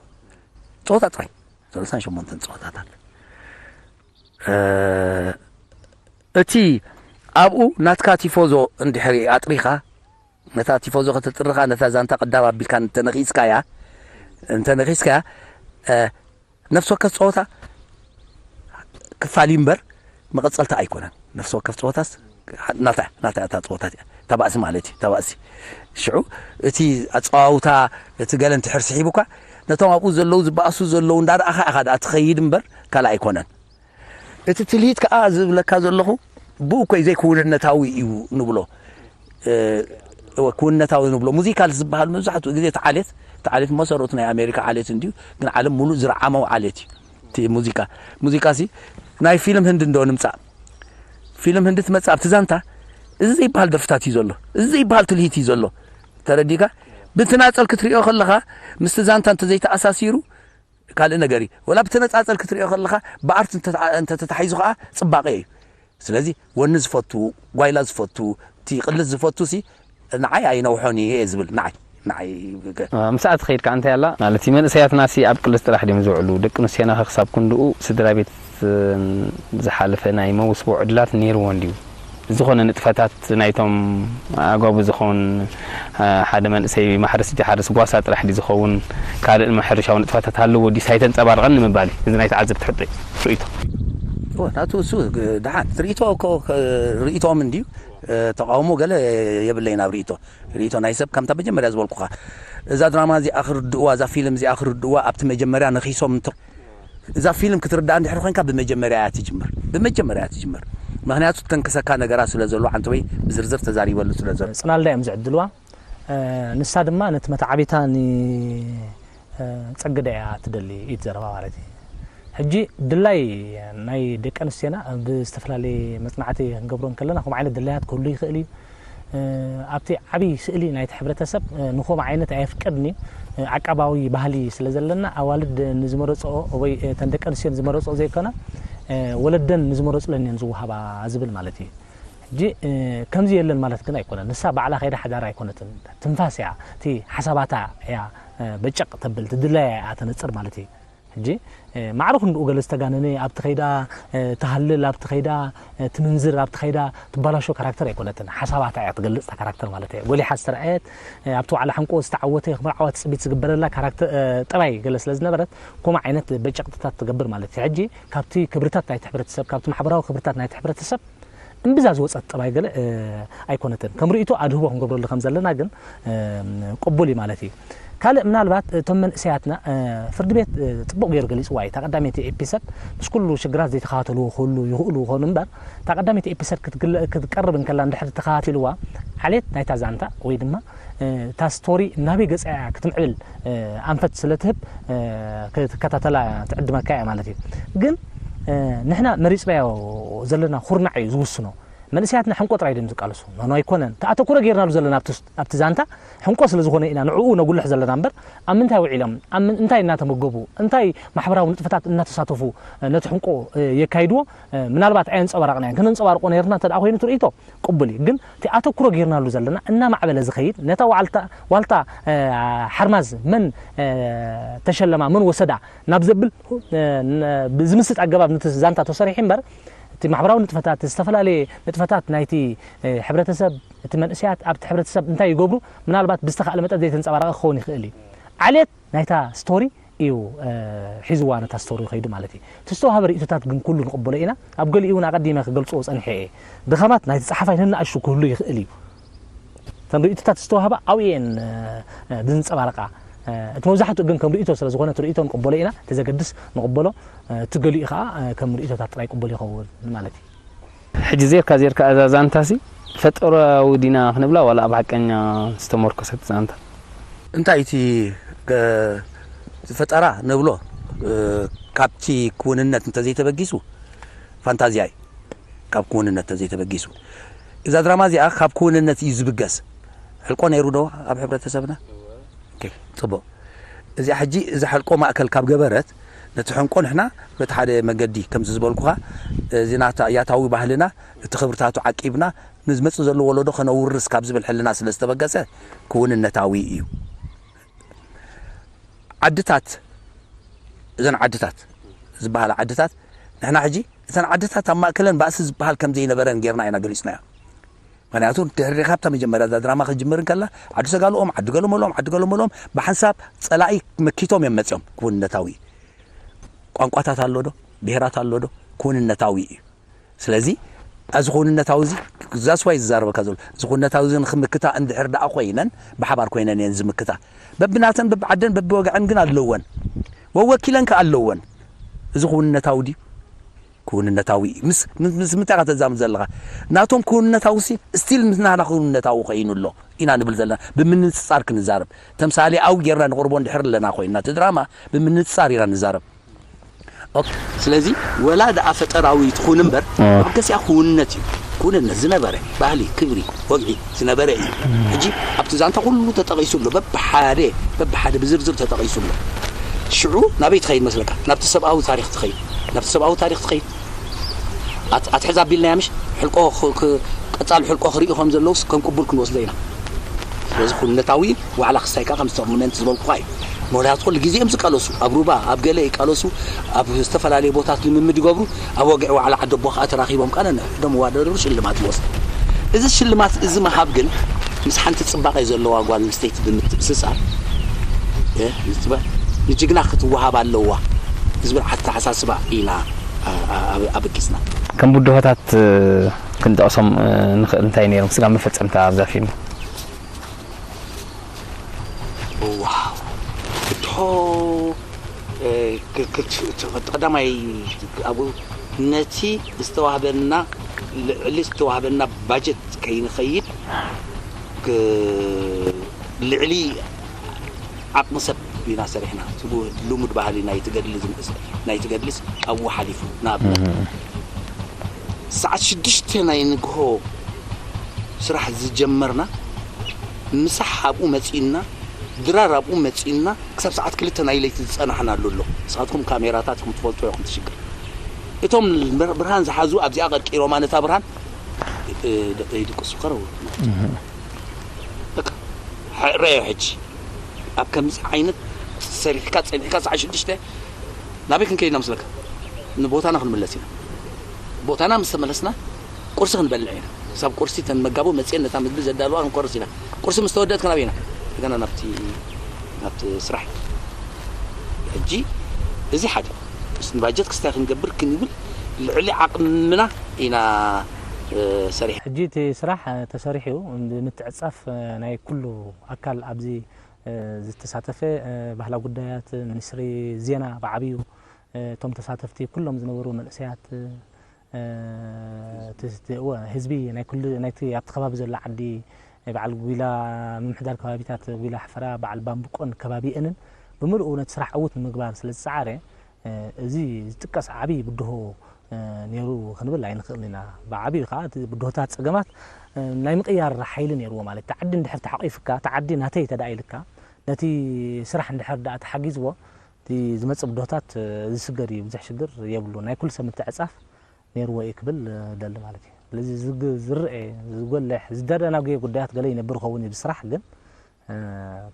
ፀወታ ጥራይ ሰላሳን ሸሞንተን ፀወታታት እቲ ኣብኡ ናትካ ቲፎዞ እንድሕሪ ኣጥሪኻ ነታ ቲፎዞ ከተጥርኻ ነታ ዛንታ ቅዳብ ኣቢልካ እንተነኺስካያ እንተነኺስካያ ነፍሲ ወከፍ ፀወታ ክፋል እዩ እምበር መቐፀልታ ኣይኮነን። ነፍሲ ወከፍ ፀወታስ ናታ ናታ እታ ፀወታ እታ ባእሲ ማለት እዩ። እታ ባእሲ ሽዑ እቲ ኣፀዋውታ እቲ ገለ እንትሕር ስሒቡካ ነቶም ኣብኡ ዘለዉ ዝበኣሱ ዘለዉ እንዳረኣኻ ኢኻ ደኣ ትኸይድ እምበር ካልእ ኣይኮነን። እቲ ትልሂት ከዓ ዝብለካ ዘለኹ ብኡ እኮ እዩ ዘይክውንነታዊ እዩ ንብሎ። ክውንነታዊ ንብሎ ሙዚካ ዝበሃል መብዛሕትኡ ግዜ እቲ ዓሌት እቲ ዓሌት መሰረቱ ናይ ኣሜሪካ ዓሌት እንድዩ፣ ግን ዓለም ሙሉእ ዝረዓመው ዓሌት እዩ እቲ ሙዚቃ። ሙዚቃ ሲ ናይ ፊልም ህንዲ እንዶ ንምፃእ ፊልም ህንዲ ትመፅእ ኣብቲ ዛንታ እዚ ዘይበሃል ደርፍታት እዩ ዘሎ፣ እዚ ዘይበሃል ትልሂት እዩ ዘሎ። ተረዲካ ብትናፀል ክትሪኦ ከለኻ ምስቲ ዛንታ እንተዘይተኣሳሲሩ ካልእ ነገር እዩ። ወላ ብተነጻጸል ክትሪኦ ከለኻ ብኣርት እንተተታሒዙ ከዓ ጽባቐ እዩ። ስለዚ ወኒ ዝፈቱ፣ ጓይላ ዝፈቱ፣ እቲ ቅልስ ዝፈቱ ሲ ንዓይ ኣይነውሖን እየ ዝብል ንዓይ ንዓይ ምሳኣ ትኸይድ ከዓ እንታይ ኣላ ማለት እዩ መንእሰያትና ሲ ኣብ ቅልስ ጥራሕ ድዮም ዝውዕሉ ደቂ ኣንስትዮና ከ ክሳብ ክንድኡ ስድራ ቤት ዝሓለፈ ናይ መውስቦ ዕድላት ነይርዎ እንድዩ። ዝኾነ ንጥፈታት ናይቶም ኣጓቡ ዝኸውን፣ እ፣ ሓደ መንእሰይ ማሕረስ ጃሓርስ ጓሳ ጥራሕ ድዩ ዝኸውን፣ ካልእ ሕርሻዊ ንጥፈታት ኣለዎ ድዩስ ኣይተንጸባረቐን ንምባል እዩ። እዚ ናይ ተዓዘብቲ ሕቶ እዩ፣ ርእይቶ። እወ፣ ናቱ እሱ ግ-፣ ደሓን ርእይቶ እኮ፣ ከ-፣ ርእይቶኦም እንድዩ። እ፣ ተቃውሞ ገለ የብለይን ኣብ ርእይቶ። ርእይቶ ናይ ሰብ ከምታ መጀመርያ ዝበልኩኻ፣ እዛ ድራማ እዚኣ ክርድእዋ፣ እዛ ፊልም እዚኣ ክርድእዋ ኣብቲ መጀመርያ ነኺሶም እንተ-፣ እዛ ፊልም ክትርዳእ እንድሕር ኮይንካ ብመጀመርያ እያ ትጅምር። ብመጀመርያ እያ ትጅምር። ምኽንያቱ ተንክሰካ ነገራት ስለ ዘሎ፣ ዓንተወይ ብዝርዝር ተዛሪበሉ ስለ ዘሎ። ጽላልዳ እዮም ዝዕድልዋ። እ፣ ንሳ ድማ ነቲ መተዓቢታ ን-፣ እ፣ ጸግዳ እያ ትደሊ እዩ ዘረባ ማለት እዩ። ሕጂ ድላይ ናይ ደቂ ኣንስትዮና ብዝተፈላለየ መጽናዕቲ ክንገብሮ እንከለና ከምኡ ዓይነት ድላያት ክህሉ ይኽእል እዩ። እ፣ ኣብቲ ዓብዪ ስእሊ ናይቲ ሕብረተሰብ፣ እ፣ ንኸምኡ ዓይነት ኣየፍቅድን እዩ። እ፣ ዓቃባዊ ባህሊ ስለ ዘለና ኣዋልድ ንዝመረጽኦ ወይ፣ እ፣ እተን ደቂ ኣንስትዮ ንዝመረጽኦ ዘይኮና፣ እ፣ ወለደን ንዝመረጽለን እየን ዝወሃባ ዝብል ማለት እዩ። ሕጂ፣ እ፣ ከምዚ የለን ማለት ግን ኣይኮነን። ንሳ ባዕላ ከይዳ ሓዳር ኣይኮነትን። ትንፋስ እያ፣ እቲ ሓሳባታ እያ፣ እ፣ በጨቕ ተብል፣ ትድለያ እያ ተነጽር ማለት እዩ። ሕጂ፣ እ፣ ማዕረ ክንድኡ ገለ ዝተጋነነ ኣብቲ ከይዳ፣ እ፣ ትሃልል፣ ኣብቲ ከይዳ፣ እ፣ ትምንዝር፣ ኣብቲ ከይዳ ትባላሾ ካራክተር ኣይኮነትን። ሓሳባታ እያ ትገልጽ፣ እታ ካራክተር ማለት እያ። ጎሊሓ ዝተረኣየት፣ እ፣ ኣብቲ ዋዕላ ሕንቆ ዝተዓወተ፣ ክምርዓዋ ትጽቢት ዝግበረላ ካራክተር፣ እ፣ ጠባይ ገለ ስለ ዝነበረት፣ ከምኡ ዓይነት በጨቕጥታት ትገብር ማለት እዩ። ሕጂ ካብቲ ክብርታት ናይቲ ሕብረተሰብ፣ ካብቲ ማሕበራዊ ክብርታት ናይቲ ሕብረተሰብ እምብዛ ዝወጸት ጠባይ ገለ፣ እ፣ ኣይኮነትን። ከም ርእይቶ ኣድህቦ ክንገብረሉ ከም ዘለና ግን፣ እ፣ ቅቡል እዩ ማለት እዩ። ካልእ ምናልባት እቶም መንእሰያትና፣ እ፣ ፍርዲ ቤት፣ እ፣ ጽቡቕ ገይሩ ገሊጽዋ እዩ። እታ ቀዳመይቲ ኤፒሰድ ምስ ኩሉ ሽግራት ዘይተኸታተልዎ ክህሉ ይኽእሉ ይኾኑ እምበር፣ እታ ቀዳመይቲ ኤፒሰድ ክትግለ-፣ ክትቀርብ እንከላ እንድሕር ተኸታቲልዋ፣ ዓሌት ናይታ ዛንታ ወይ ድማ፣ እ፣ እታ ስቶሪ ናበይ ገጻ እያ ክትምዕብል፣ እ፣ ኣንፈት ስለ ትህብ፣ እ፣ ክትከታተላ ትዕድመካ እያ ማለት እዩ። ግን፣ እ፣ ንሕና መሪጽናዮ ዘለና ኩርናዕ እዩ ዝውስኖ። መንእሰያትና ሕንቆ ጥራይ ድዮም ዝቃለሱ? ኖ፣ ኖ፣ ኣይኮነን። እቲ ኣተኩሮ ጌርናሉ ዘለና ኣብቲ ስ-፣ ኣብቲ ዛንታ ሕንቆ ስለ ዝኾነ ኢና ንዕኡ ነጉልሕ ዘለና እምበር፣ ኣብ ምንታይ ውዒሎም፣ ኣብ ምን-፣ እንታይ እናተመገቡ፣ እንታይ ማሕበራዊ ንጥፈታት እናተሳተፉ፣ እ፣ ነቲ ሕንቆ፣ እ፣ የካይድዎ፣ እ፣ ምናልባት ኣየንጸባረቕናዮን። ከነንጸባርቆ ነይርና እንተ ደኣ ኮይኑ ትርኢቶ ቅቡል እዩ። ግን እቲ ኣተኩሮ ጌርናሉ ዘለና እናማዕበለ ዝኸይድ፣ ነታ ዋልታ፣ ዋልታ፣ እ፣ ሓርማዝ መን፣ እ፣ ተሸለማ፣ መን ወሰዳ ናብ ዘብል፣ እ፣ ን-፣ ብዝምስጥ ኣገባብ ነቲ ዛንታ ተሰሪሑ እምበር፣ እቲ ማሕበራዊ ንጥፈታት፣ ዝተፈላለየ ንጥፈታት ናይቲ፣ እ፣ ሕብረተሰብ፣ እቲ መንእሰያት ኣብቲ ሕብረተሰብ እንታይ ይገብሩ፣ ምናልባት ብዝተኻእለ መጠን ዘይተንጸባረቐ ክኸውን ይኽእል እዩ። ዓሌት ናይታ ስቶሪ እዩ፣ እ፣ ሒዝዋ ነታ ስቶሪ ከይዱ ማለት እዩ። እቲ ዝተዋህበ ርእይቶታት ግን ኩሉ ንቕበሎ ኢና። ኣብ ገሊኡ እውን ኣቐዲመ ክገልጽዎ ጸኒሐ እየ። ድኻማት ናይቲ ጸሓፋይ ነንኣሽቱ ክህሉ ይኽእል እዩ። እተን ርእይቶታት ዝተዋህባ ኣብኡ እየን፣ እ፣ እ፣ ዝንጸባረቓ። እ፣ እቲ መብዛሕትኡ ግን ከም ርእይቶ ስለ ዝኾነ፣ እቲ ርእይቶ ንቕበሎ ኢና፣ እቲ ዘገድስ ንቕበሎ፣ እ፣ እቲ ገሊኡ ኸኣ፣ እ፣ ከም ርእይቶታት ጥራይ ቅቡል ይኸውን ማለት እዩ። ሕጂ ዜርካ ዜርካ እዛ ዛንታሲ ፈጠራዊ ዲና ክንብላ ዋላ ኣብ ሓቀኛ ዝተመርኮሰት ዛንታ? እንታይ እቲ ገ-፣ ፈጠራ ንብሎ፣ እ፣ ካብቲ ክውንነት እንተዘይተበጊሱ ፋንታዝያ እዩ። ካብ ክውንነት እንተዘይተበጊሱ። እዛ ድራማ እዚኣ ካብ ክውንነት እዩ ዝብገስ። ሕልቆ ነይሩ ዶ ኣብ ሕብረተሰብና? ኦኬ፣ ጽቡቕ። እዚኣ ሕጂ እዛ ሕልቆ ማእከል ካብ ገበረት፣ ነቲ ሕንቆ ንሕና በቲ ሓደ መገዲ፣ ከምዚ ዝበልኩኻ፣ እዚ ናታ ያታዊ ባህልና፣ እቲ ክብርታቱ ዓቂብና፣ ንዝመጽእ ዘሎ ወለዶ ከነውርስ ካብ ዝብል ሕልና ስለ ዝተበገሰ፣ ክውንነታዊ እዩ። ዓድታት፣ እዘን ዓድታት ዝበሃላ ዓድታት፣ ንሕና ሕጂ እተን ዓድታት ኣብ ማእከለን ባእሲ ዝበሃል ከም ዘይነበረን ጌርና ኢና ገሊጽናዮ። ምኽንያቱ ድሕሪ ካብታ መጀመርያ እዛ ድራማ ክትጅምር እንከላ፣ ዓዲ ሰጋልኦም፣ ዓዲ ገለመሎም፣ ዓዲ ገለመሎም ብሓንሳብ ጸላኢ መኪቶም እዮም መጺኦም። ክውንነታዊ እዩ። ቋንቋታት ኣሎ ዶ? ብሄራት ኣሎ ዶ? ክውንነታዊ እዩ። ስለዚ፣ እዚ ክውንነታዊ እዚ፣ that's why ዝዛረበካ ዘሎ፣ እዚ ክውንነታዊ እዚ ንክምክታ እንድሕር ደኣ ኮይነን፣ ብሓባር ኮይነን እየን ዝምክታ። በብናተን፣ በብዓደን፣ በብወግዐን ግን ኣለወን። ወወኪለን ከ ኣለወን። እዚ ክውንነታዊ ድዩ? ክውንነታዊ እዩ። ምስ፣ ምስ፣ ምስ ምንታይ ኢኻ ተዛምድ ዘለኻ? ናቶም ክውንነታዊ ሲ፣ ስቲል ምስ ናህና ክውንነታዊ ኮይኑ ኣሎ ኢና ንብል ዘለና። ብምንጽጻር ክንዛረብ። ተምሳሌኣዊ ጌርና ንቕርቦ እንድሕር ኣለና ኮይንና፣ እቲ ድራማ ብምንጽጻር ኢና ንዛረብ። ኦኬ፣ ስለዚ ወላ ደኣ ፈጠራዊ ትኹን እምበር፣ ኦ። ኣብ ገዚኣ ክውንነት እዩ። ክውንነት ዝነበረ ባህሊ፣ ክብሪ፣ ወግዒ ዝነበረ እዩ። ሕጂ ኣብቲ ዛንታ ኩሉ ተጠቒሱ ኣሎ። በብሓደ፣ በብሓደ ብዝርዝር ተጠቒሱ ኣሎ። ሽዑ ናበይ ትኸይድ መስለካ? ናብቲ ሰብኣዊ ታሪኽ ትኸይድ። ናብቲ ሰብኣዊ ታሪኽ ትኸይድ። ኣት-፣ ኣትሕዝ ኣቢልናያ ምሽ? ሕልቆ ክ-፣ ክ-፣ ቀጻሊ ሕልቆ ክርእዩ ከም ዘለውስ ከም ቅቡል ክንወስዶ ኢና። ስለዚ ኩነታዊ ዋዕላ ክስታይ ከኣ ከም ዝተቕምነን ዝበልኩኻ እዩ። ሞላያት ኩሉ ግዜ እዮም ዝቃለሱ። ኣብ ሩባ፣ ኣብ ገለ ይቃለሱ፣ ኣብ ዝተፈላለዩ ቦታት ልምምድ ይገብሩ። ኣብ ወግዒ ዋዕላ ዓዲ ኣቦ ከዓ ተራኺቦም ቃለ ንሕዶም ይዋዳደሩ፣ ሽልማት ይወስዱ። እዚ ሽልማት እዚ ምሃብ ግን ምስ ሓንቲ ፅባቐ ዘለዋ ጓል ኣንስተይቲ ብምትእስሳር፣ እ፣ ንጅግና ክትወሃብ ኣለዋ ዝብል ኣተሓሳስባ ኢና ኣበጊስና። ከም ብድሆታት ክንጠቕሶም ንኽእል እንታይ ነይሮም ስጋብ መፈጸምታ ኣብዛ ፊልም? ዋው! ብድሆ፣ እ፣ ክ-፣ ክ-፣ ክ-፣ ቀዳማይ ኣብኡ ነቲ ዝተዋህበና፣ ልዕሊ ዝተዋህበና ባጀት ከይንኸይድ፣ ክ-፣ ልዕሊ ዓቕሚ ሰብ ኢና ሰሪሕና። እቲ ቡ-፣ ልሙድ ባህሊ ናይቲ ገድሊ ዝምእስ-፣ ናይቲ ገድልስ ኣብኡ ሓሊፉ። ንኣብነት፣ እህ። ሰዓት ሽዱሽተ ናይ ንግሆ ስራሕ ዝጀመርና፣ ምሳሕ ኣብኡ መጺኡና፣ ድራር ኣብኡ መጺኡና፣ ክሳብ ሰዓት ክልተ ናይ ለይቲ ዝጸናሕናሉ ኣሎ። ንስኻትኩም ካሜራታት ኢኹም ትፈልጡ ኢኹም እቲ ሽግር። እቶም ብር-፣ ብርሃን ዝሓዙ ኣብዚኣ ቀርቂሮማ ነታ ብርሃን፣ እ፣ እ፣ ይድቅሱ ቀረቡ። እህ። በቃ፣ ሕረዮ ሕጂ። ኣብ ከምዚ ዓይነት ሰሪሕካ ጸኒሕካ ሰዓት ሽዱሽተ ናበይ ክንከይድ ኢና መስለካ? ንቦታና ክንምለስ ኢና። ቦታና ምስ ተመለስና ቁርሲ ክንበልዕ ኢና። ክሳብ ቁርሲ ተን መጋቦ መጽየን ነታ ምግቢ ዘዳልዋ ክንቆርስ ኢና። ቁርሲ ምስ ተወደእት ክናበይ ኢና? እንደገና ናብቲ፣ ናብቲ ስራሕ። ሕጂ እዚ ሓደ። ምስ ባጀት ክስታይ ክንገብር ክንብል ልዕሊ ዓቕምና ኢና፣ እ፣ ሰሪሕና። ሕጂ እቲ ስራሕ፣ እ፣ ተሰሪሑ ብምትዕጻፍ፣ እ፣ ናይ ኩሉ ኣካል ኣብዚ፣ እ፣ ዝተሳተፈ፣ እ፣ ባህላዊ ጉዳያት፣ ሚኒስትሪ ዜና ብዓብዩ፣ እ፣ እቶም ተሳተፍቲ ኩሎም ዝነበሩ መንእሰያት፣ እ፣ እቲ፣ እቲ፣ እወ፣ ህዝቢ ናይ ኩሉ ናይቲ ኣብቲ ከባቢ ዘሎ ዓዲ፣ በዓል ጒላ፣ ምምሕዳር ከባቢታት ጒላ ሕፈራ፣ በዓል ባምብቆን ከባቢአንን ብምልኡ ነቲ ስራሕ ዕዉት ንምግባር ስለ ዝጸዓረ፣ እ፣ እዚ ዝጥቀስ ዓብዪ ብድሆ፣ እ፣ ነይሩ ክንብል ኣይንኽእልን ኢና። ብዓብዩ ከኣ እቲ ብድሆታት፣ ጸገማት፣ እ፣ ናይ ምቕያር ሓይሊ ነይርዎ። ማለት፣ እቲ ዓዲ እንድሕር ተሓቂፍካ፣ እቲ ዓዲ ናተይ ተደኣ ኢልካ፣ ነቲ ስራሕ እንድሕር ደኣ ተሓጊዝዎ፣ እቲ ዝመጽእ ብድሆታት፣ እ፣ ዝስገር እዩ፣ ብዙሕ ሽግር የብሉ። ናይ ኩሉ ሰብ ምትዕጻፍ ነይርዎ እዩ ክብል፣ እ፣ እደሊ ማለት እዩ። ስለዚ ዝግ-፣ ዝረኤ፣ ዝጎልሕ፣ ዝደናጎየ ጉዳያት ገለ ይነብር ይኸውን እዩ ብስራሕ፣ ግን፣ እ፣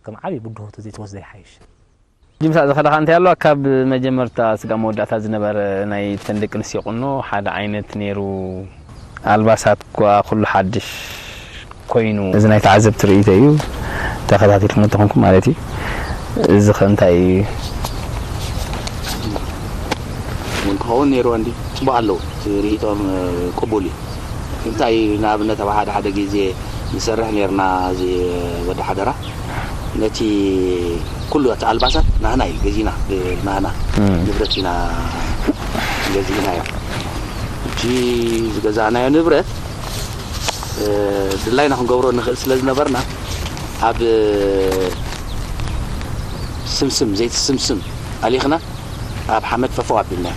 ከም ዓብዪ ብድሆ ተዘይትወስዶ ይሓይሽ። ሕጂ ምሳእ ዝኸደኻ እንታይ ኣሎ፣ ካብ መጀመርታ ስጋብ መወዳእታ ዝነበረ ናይ ተን ደቂ ኣንስትዮ ቁኖ ሓደ ዓይነት ነይሩ። ኣልባሳት እኳ ኩሉ ሓድሽ ኮይኑ። እዚ ናይ ተዓዘብቲ ርእይቶ እዩ፣ ተኸታቲልኩም እንተኾንኩም ማለት እዩ። እዚ ኸ እንታይ እዩ? እውን ክኸውን ነይርዎ እንዲ ጽቡቕ ኣለዉ። እቲ ርእይቶኦም፣ እ፣ ቅቡል እዩ። እንታይ እዩ፣ ንኣብነት ኣብ ሓደ ሓደ ግዜ ንሰርሕ ነይርና፣ እዚ ወዲ ሓደራ፣ ነቲ ኩሉ እቲ ኣልባሳት ናህና እዩ ገዚእና፣ ብናህና እም። ንብረት ኢና ገዚእናዮ። ሕጂ ዝገዛእናዮ ንብረት፣ እ፣ ድላይና ክንገብሮ ንኽእል ስለ ዝነበርና፣ ኣብ ስምስም፣ ዘይቲ ስምስም ኣሊኽና፣ ኣብ ሓመድ ፈፈው ኣቢልና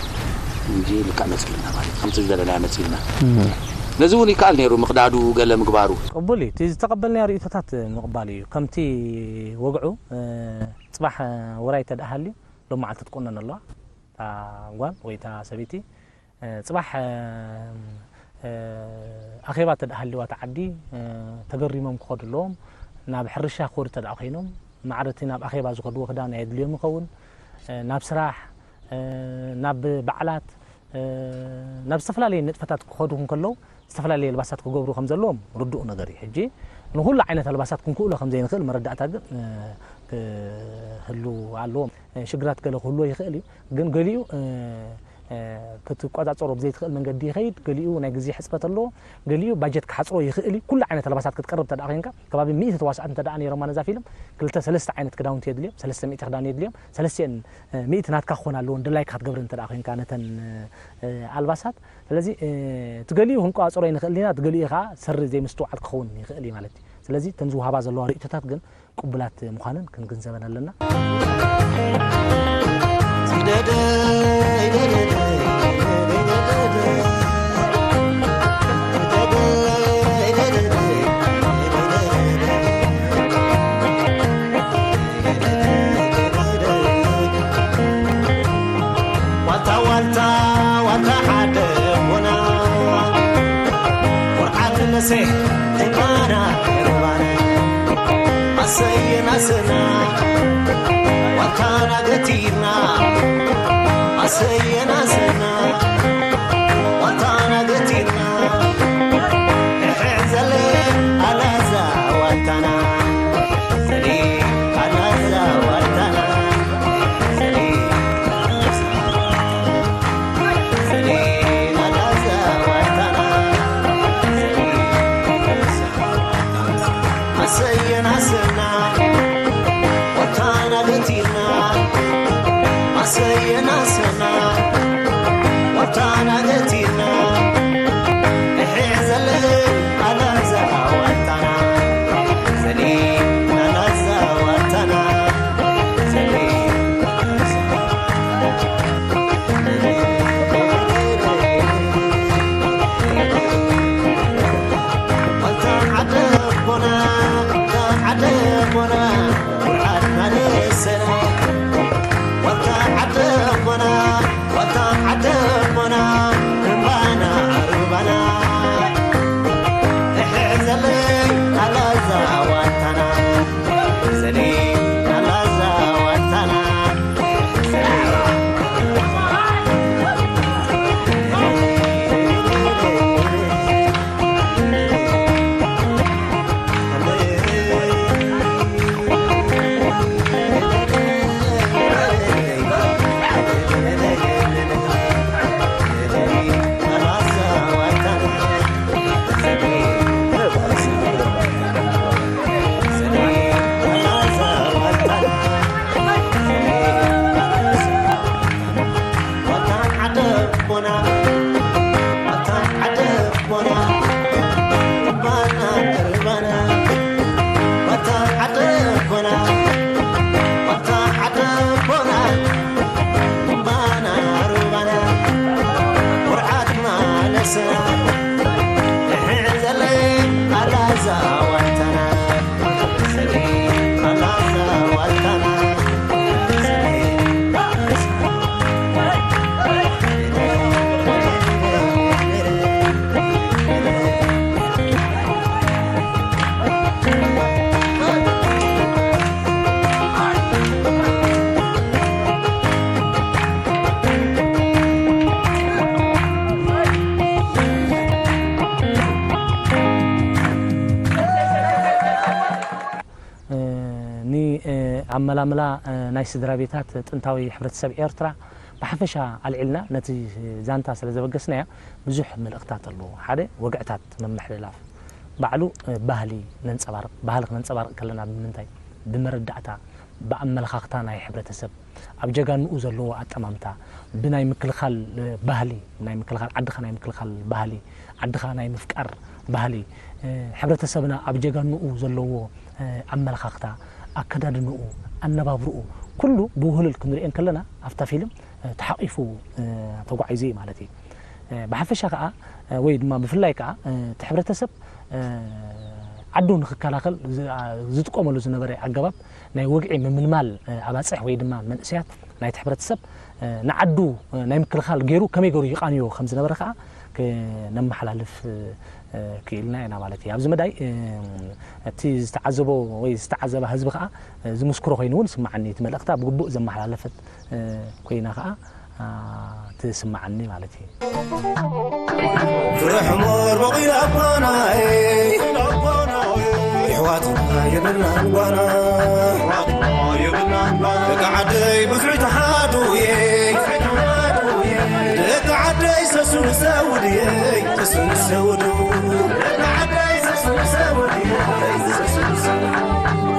እንጂ ልክዕ መጺእልና ማለት፣ ከምቲ ዝደለናዮ መጺእልና። እም። ነዚ እውን ይከኣል ነይሩ፣ ምቕዳዱ፣ ገለ ምግባሩ። ቅቡል እዩ። እቲ ዝተቐበልናዮ ርእይቶታት ምቕባል እዩ። ከምቲ ወግዑ፣ እ፣ ጽባሕ፣ እ፣ ውራይ እንተ ደኣ ሃልዩ፣ ሎም መዓልቲ ትቁነን ኣለዋ። እታ ጓል ወይ እታ ሰበይቲ፣ እ፣ ጽባሕ፣ እ፣ እ፣ ኣኼባ እንተ ደኣ ሃልዋ እታ ዓዲ፣ እ፣ ተገሪሞም ክኸዱ ኣለዎም። ናብ ሕርሻ ክኸዱ እንተ ደኣ ኮይኖም፣ ማዕረ እቲ ናብ ኣኼባ ዝኸድዎ ክዳን ኣየድልዮም ይኸውን። እ፣ ናብ ስራሕ፣ እ፣ ናብ በዓላት፣ እ፣ ናብ ዝተፈላለዩ ንጥፈታት ክኸዱ እንከለዉ፣ ዝተፈላለዩ ኣልባሳት ክገብሩ ከም ዘለዎም ርዱእ ነገር እዩ። ሕጂ ንኹሉ ዓይነት ኣልባሳት ክንክእሎ ከም ዘይንኽእል መረዳእታ ግን፣ እ፣ ክህሉ ኣለዎ። እ፣ ሽግራት ገለ ክህልዎ ይኽእል እዩ። ግን ገሊኡ፣ እ፣ እ፣ ክትቆጻጸሮ ብዘይትኽእል መንገዲ ይኸይድ፣ ገሊኡ ናይ ግዜ ሕጽረት ኣለዎ፣ ገሊኡ ባጀት ክሓጽሮ ይኽእል እዩ። ኩሉ ዓይነት ኣልባሳት ክትቀርብ እንተ ደኣ ኮይንካ፣ ከባቢ ሚእቲ ተዋሳእቲ እንተ ደኣ ነይሮማ ነዛ ፊልም፣ ክልተ ሰለስተ ዓይነት ክዳውንቲ የድልዮም፣ ሰለስተ ሚእቲ ክዳን የድልዮም፣ ሰለስቲአን፣ እ፣ ሚእቲ ናትካ ክኾና ኣለወን፣ ድላይካ ክትገብረን እንተ ደኣ ኮይንካ ነተን፣ እ፣ ኣልባሳት። ስለዚ፣ እ፣ እቲ ገሊኡ ክንቆጻጸሮ ኣይንኽእል ኢና፣ እቲ ገሊኡ ከኣ ሰሪ ዘይምስትውዓል ክኸውን ይኽእል እዩ ማለት እዩ። ስለዚ እተን ዝወሃባ ዘለዋ ርእይቶታት ግን ቅቡላት ምዃነን ክንግንዘበን ኣለና። ዋልታ ዋልታ ዋልታ ሓደ ሆና ወርዓት መሴ ትማና ርባና ኣሰየናሰና መላምላ ናይ ስድራ ቤታት ጥንታዊ ሕብረተሰብ ኤርትራ ብሓፈሻ ኣልዒልና ነቲ ዛንታ ስለ ዘበገስናያ ብዙሕ መልእኽታት ኣለዎ። ሓደ ወግዕታት ምምሕልላፍ፣ ባዕሉ ባህሊ ነንጸባርቕ። ባህሊ ክነንጸባርቕ ከለና ብምንታይ? ብመረዳእታ፣ ብኣመለኻኽታ ናይ ሕብረተሰብ፣ ኣብ ጀጋንኡ ዘለዎ ኣጠማምታ፣ ብናይ ምክልኻል ባህሊ፣ ናይ ምክልኻል ዓድኻ ናይ ምክልኻል ባህሊ፣ ዓድኻ ናይ ምፍቃር ባህሊ፣ ሕብረተሰብና ኣብ ጀጋንኡ ዘለዎ ኣመለኻኽታ፣ ኣከዳድንኡ፣ ኣነባብርኡ፣ ኩሉ ብውህሉል ክንሪኦ እንከለና ኣብታ ፊልም ተሓቒፉ ተጓዒዙ እዩ ማለት እዩ። ብሓፈሻ ከኣ ወይ ድማ ብፍላይ ከኣ እቲ ሕብረተሰብ ዓዱ ንክከላኸል ዝጥቀመሉ ዝነበረ ኣገባብ ናይ ወግዒ ምምልማል ኣባፅሕ ወይ ድማ መንእሰያት ናይቲ ሕብረተሰብ ንዓዱ ናይ ምክልኻል ገይሩ ከመይ ገይሩ ይቓንዮ ከም ዝነበረ ከኣ ክነመሓላልፍ ክኢልና ኢና ማለት እዩ። ኣብዚ መዳይ እቲ ዝተዓዘቦ ወይ ዝተዓዘበ ህዝቢ ከኣ ዝምስክሮ ኮይኑ እውን ስምዓኒ፣ እቲ መልእኽታ ብግቡእ ዘመሓላለፈት ኮይና ከኣ ትስምዓኒ ማለት እዩ። ፍረ ሕሞር በቒላ ኣባናይ፣ ኣሕዋትና የብልናን ጓና። ደቂ ዓደይ ብዙሕ ተሓዱ እየ፣ ደቂ ዓደይ ሰሱን ሰውድ እየ፣ ሰሱን ሰውድ።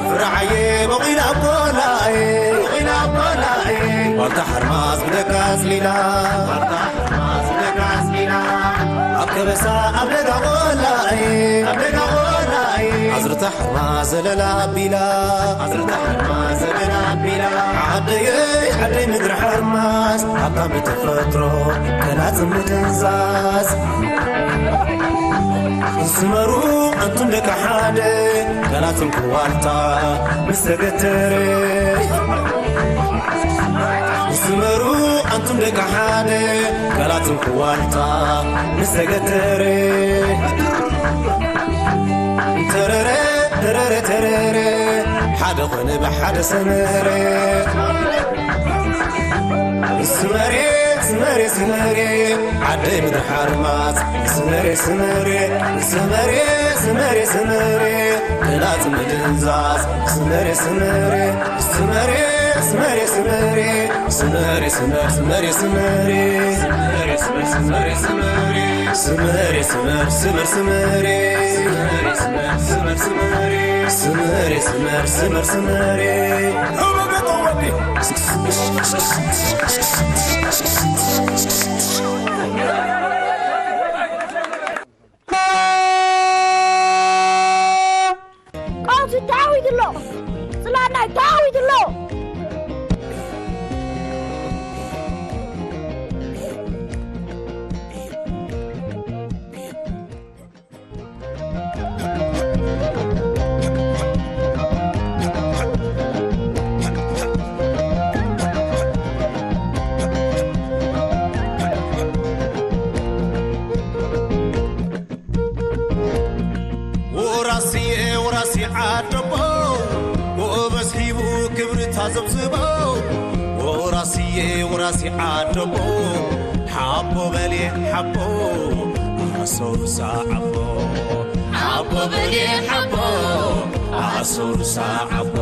ፍርዓየ በቒላ ኣብ ቆላኤ፣ በቒላ ኣብ ቆላኤ። ዋልታ ሓርማዝ ብደቃ ኣጽሊላ፣ ዋልታ ሓርማዝ ብደቃ ኣጽሊላ። ኣብ ከበሳ ኣብ ደጋ ቆላኤ፣ ኣብ ደጋ ቆላኤ። ኣዝርታ ሓርማዝ ዘለላ ኣቢላ፣ ኣዝርታ ሓርማዝ ዘለላ ኣቢላ። ዓደየይ ዓደይ ምድሪ ሓርማዝ፣ ሃብታም ብተፈጥሮ ቀላጽም ምድንዛዝ። ስመሩ ኣንቱም ደቂ ሓደ፣ ቀላጽም ክዋልታ ምስ ተገተረ። ስመሩ ኣንቱም ደቂ ሓደ፣ ቀላጽም ክዋልታ ምስ ተገተረ። ተረረ፣ ተረረ፣ ተረረ፣ ሓደ ኾነ ብሓደ ሰመረ። ስመሬ፣ ስመሬ፣ ስመሬ፣ ዓደይ ምድሪ ሓርማዝ። ስመሬ፣ ስመሬ፣ ስመሬ፣ ስመሬ፣ ስመሬ፣ ቅላጽ ምድንዛዝ። ስመሬ፣ ስመሬ፣ ስመሬ፣ ስመሬ፣ ስመሬ፣ ስመሬ፣ ስመር፣ ስመሬ፣ ስመሬ፣ ስመሬ፣ ስመር፣ ስመሬ፣ ስመሬ፣ ስመር፣ ስመር፣ ስመሬ፣ ስመሬ፣ ስመር፣ ስመር፣ ስመሬ፣ ስመሬ፣ ስመር፣ ስመር፣ ስመሬ። ቃልሲ ተዓዊቱ ኣሎ። ጽላናይ ተዓዊቱ ኣሎ። ወራስየ ወራሲ ዓደቦ፣ ጎበዝ ሂቡ ክብሪ ታዘብዝቦ። ወራስየ ወራሲ ዓደቦ፣ ሓቦ በልየ ሓቦ፣ ኣሰሩሳ ዓቦ። ሓቦ በልየ ሓቦ፣ ኣሰሩሳ ዓቦ።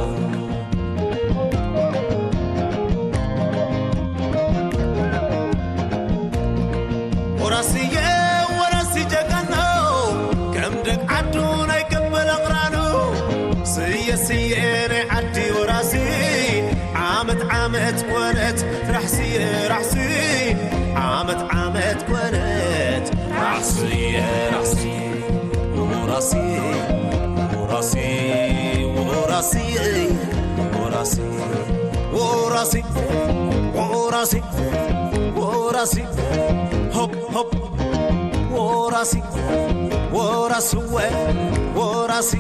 ወራስየ ወራሲ ጀጋኑ፣ ከም ደቅ ዓዱ ናይ ቀበል ኣቕራኑ። ስየ ስየ ናይ ዓዲ ወራሲ፣ ዓመት ዓመት ኮነት ራሕስየ ራሕሲ፣ ዓመት ዓመት ኮነት ራሕስየ ራሕሲ። ወራሲ፣ ወራሲ፣ ወራሲ፣ ወራሲ፣ ወራሲ፣ ወራሲ፣ ወራሲ፣ ሆፕ፣ ሆፕ፣ ወራሲ፣ ወራስወ፣ ወራሲ።